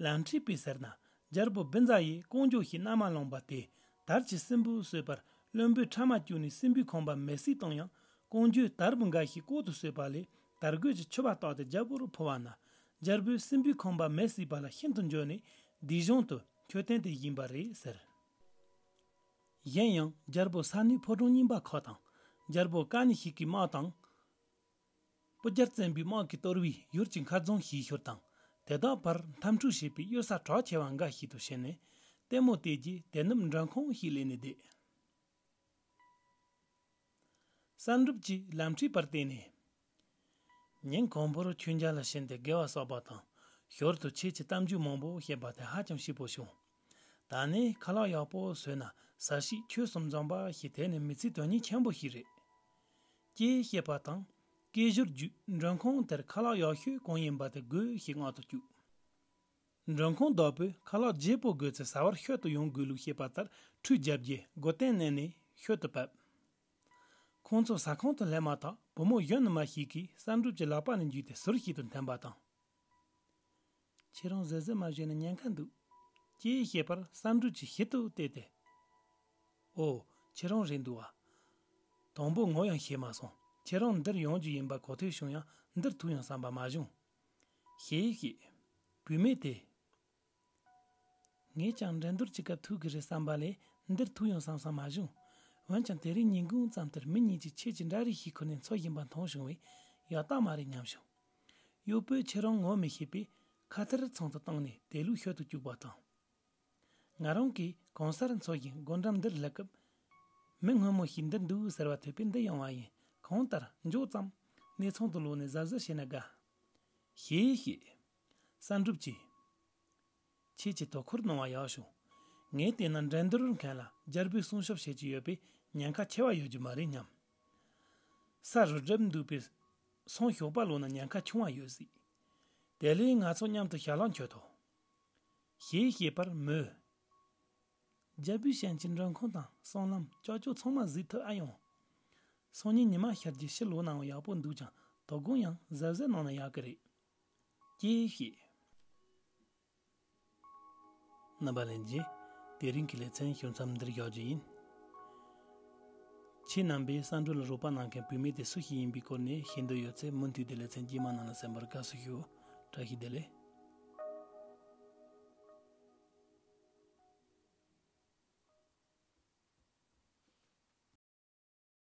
ལམ་ཁྲིད་པས་ཟེར་ན་རྒྱལ་པོ་བི་ཛ་ཡིས་ཀོང་ཇོ་ཞེས་མནའ་མ་བླངས་པ་དེ་དར་གྱི་སྲིན་བུ་གསོད་པར་བློན་པོས་ཕྲ་མ་བསྐྱུར་ནས་སྲིན་བུའི་ཁང་པ་མེ་བསྲེགས་བཏང་ཡང་ཀོང་ཇོས་དར་བུ་འགའ་ཞིག་ལྐོག་ཏུ་གསོད་པ་ལས་དར་གོས་ཀྱི་ཕྱུ་པ་བཏགས་ཏེ་རྒྱལ་པོར་ཕུལ་བ་ན་རྒྱལ་པོས་སྲིན་བུའི་ཁང་པ་མེ་བསྲེགས་པ་ལ་ཤིན་ཏུ་འགྱོད་ནས་དི་ཇོང་དུ་མཆོད་རྟེན་དེ་བཞེངས་པ་རེད་ཟེར། གཞན་ཡང་རྒྱལ་པོ་ས་ནུའི་ཕོ་བྲང་རྙིང་པ་ཁག་དང་རྒྱལ་པོ་ཀ་ནི་ཤིག་གི་དམག་དང་། སྤུ་རྒྱལ་བཙན་པོའི་དམག་གིས་གཏོར་བའི་ཡུལ་གྱི་མཁར་རྫོང་ཞིག་ཤོར་དང་དེ་དག་བར་འཐབ་འཁྲུག་བྱེད་པའི་གཡུལ་ས་གྲགས་ཆེ་བ་འགའ་ཞིག་ཏུ་ཕྱིན་ནས་ལྟད་མོ་བལྟས་རྗེས་དེ་ནུབ་མགྲོན་ཁང་ཞིག་ལེན་ནས་བསྡད། བསམ་གྲུབ་ཀྱིས་ལམ་ཁྲིད་པར་བལྟས་ནས། ཉིན་གང་པོར་ཁྱོད་མཇལ་ལ་ཕྱིན་ཏེ་དགེ་བ་བསགས་པ་དང་ཞོར་དུ་ཁྱེད་ཀྱི་གཏམ་རྒྱུད་མང་པོ་བཤད་པ་དེ་ཧ་ཅང་སྐྱིད་པོ་བྱུང་། ད་ནི་ཁ་ལག་ཡག་པོ་ཟོས་ན་ས་གཤིས་ཆོས་སུ་འཛོམས་པ་ཞིག་དེ་ནི་མི་ཚེའི་དོན་སྙིང་ཆེན་པོ་ཞིག་རེད། ཅེས་བཤད་པ་དང་སྐད་ཞོར་བརྒྱུད་མགྲོན་ཁང་དེར་ཁ་ལག་ཡག་ཤོས་གང་ཡིན་པ་དེ་དགོས་ཞེས་མངགས་ཏུ་བཅུག་མགྲོན་ཁང་བདག་པོས་ཁ་ལག་བརྗེ་པོ་དགོས་ཚེ་ཟ་བར་ཤོད་དུ་ཡོང་དགོས་ལུགས་བཤད་པ་ལྟར་ཁྲུས་བརྒྱབ་རྗེས་སྒོ་གཏན་མནན་ནས་ཤོད་དུ་བབས། ཁོང་ཚོ་ཟ་ཁང་དུ་སླེབས་མ་ཐག་བུ་མོ་གཞོན་ནུ་མ་ཞིག་གིས་བསམ་གྲུབ་ཀྱི་ལག་པ་ནས་འཇུས་ཏེ་ཟུར་ཞིག་ཏུ་འཐེན་པ་དང་། ཁྱེད་རང་གཟབ་གཟབ་མ་བྱས་ན་ཉེན་ཁ་འདུག་ཅེས་བཤད་པར་བསམ་གྲུབ་ཀྱིས་ཞིབ་ཏུ་བལྟས་ཏེ། ཨོ། ཁྱེད་རང་རེད་འདུག་ཨ། དང་པོ་ངོ་ཡང་ཤེས་མ་སོང་། ཁྱེད་རང་འདིར་ཡོང་རྒྱུ་ཡིན་པ་གོ་ཐོས་བྱུང་ཡང་འདིར་ཐུག་ཡོང་བསམ་པ་མ་བྱུང་། ཞེས་བཤད། བུད་མེད་དེས། ངས་ཀྱང་འགྲན་བསྡུར་གྱི་སྐབས་ཐུག་གི་རེད་བསམ་པ་ལས་འདིར་ཐུག་ཡོང་བསམ་བསམ་མ་བྱུང་། འོན་ཀྱང་དེ་རིང་ཉིན་གུང་ཙམ་དེར་མི་གཉིས་ཀྱིས་ཁྱེད་ཀྱི་འདྲ་རིས་ཤིག་ཁུར་ནས་འཚོལ་བཞིན་པ་མཐོང་བྱུང་བས་ཡག་རྟགས་མ་རེད་སྙམ་བྱུང་། གཡོག་པོས་ཁྱེད་རང་ངོ་མི་ཤེས་པས་ཁ་ཐེར་ཚང་དུ་བཏང་ནས་དེ་ལུགས་ཤོད་དུ་བཅུག་པ་དང་། ང་རང་གིས་གང་སར་འཚོལ་བཞིན་སྒོ་འགྲམ་འདིར་སླེབས་སྐབས། མི་སྔོན་མོ་ཞིག་འདིར་འདུག་ཟེར་བ་ཐོས་པས་འདིར་ཡོང་བ་ཡིན། གང་ལྟར་མགྱོགས་ཙམ་གནས་ཚང་དུ་ལོག་ནས་གཟབ་གཟབ་བྱས་ན་དགའ། ཞེས་བཤད། བསམ་གྲུབ་ཀྱིས། ཁྱེད་ཀྱིས་དོ་ཁུར་གནང་བ་ཡག་བྱུང་། ངས་བལྟས་ན་འགྲན་བསྡུར་མཁན་ལ་རྒྱལ་པོས་སྲུང་སྐྱོབ་བྱེད་ཀྱི་ཡོད་པས་ཉེན་ཁ་ཆེ་བ་ཡོད་རྒྱུ་མ་རེད་སྙམ། ས་རུ་སྒྲིབ་འདུག་པས་སོང་ཞོགས་པ་ལོག་ན་ཉེན་ཁ་ཆུང་བ་ཡོད་སྲིད། དེ་ལས་ང་ཚོ་མཉམ་དུ་ཞལ་ལག་མཆོད་དོ། ཞེས་བཤད་པར་མོས། རྒྱལ་པོའི་ཞལ་གྱི་མགྲོན་ཁང་དང་གསང་ལམ་ཅོག་ཅོག་ཚང་མ་གཟིགས་ཐུབ་ཨ་ཡོང་། སང་ཉིན་ཉི་མ་ཤར་རྗེས་ཕྱིར་ལོག་ནའང་ཡག་པོ་འདུག་ཀྱང་དོ་དགོང་ཡང་གཟབ་གཟབ་གནང་ན་ཡག་གི་རེད། ཅེས་བཤད། རྣམ་པ་ལྷན་རྒྱས། དེ་རིང་གི་ལེ་ཚན་ཞུ་མཚམས་འདིར་བཞག་རྒྱུ་ཡིན། ཁྱེད་རྣམ་པས་བསམ་གྲུབ་ལ་རོགས་པ་གནང་མཁན་བུད་མེད་དེ་སུ་ཞིག་ཡིན་པའི་སྐོར་ནས་ཤེས་འདོད་ཡོད་ཚེ་མུ་མཐུད་དེ་ལེ་ཚན་རྗེས་མ་ནང་ལ་གསན་པར་དགའ་བསུ་ཞུ། བཀྲ་ཤིས་བདེ་ལེགས།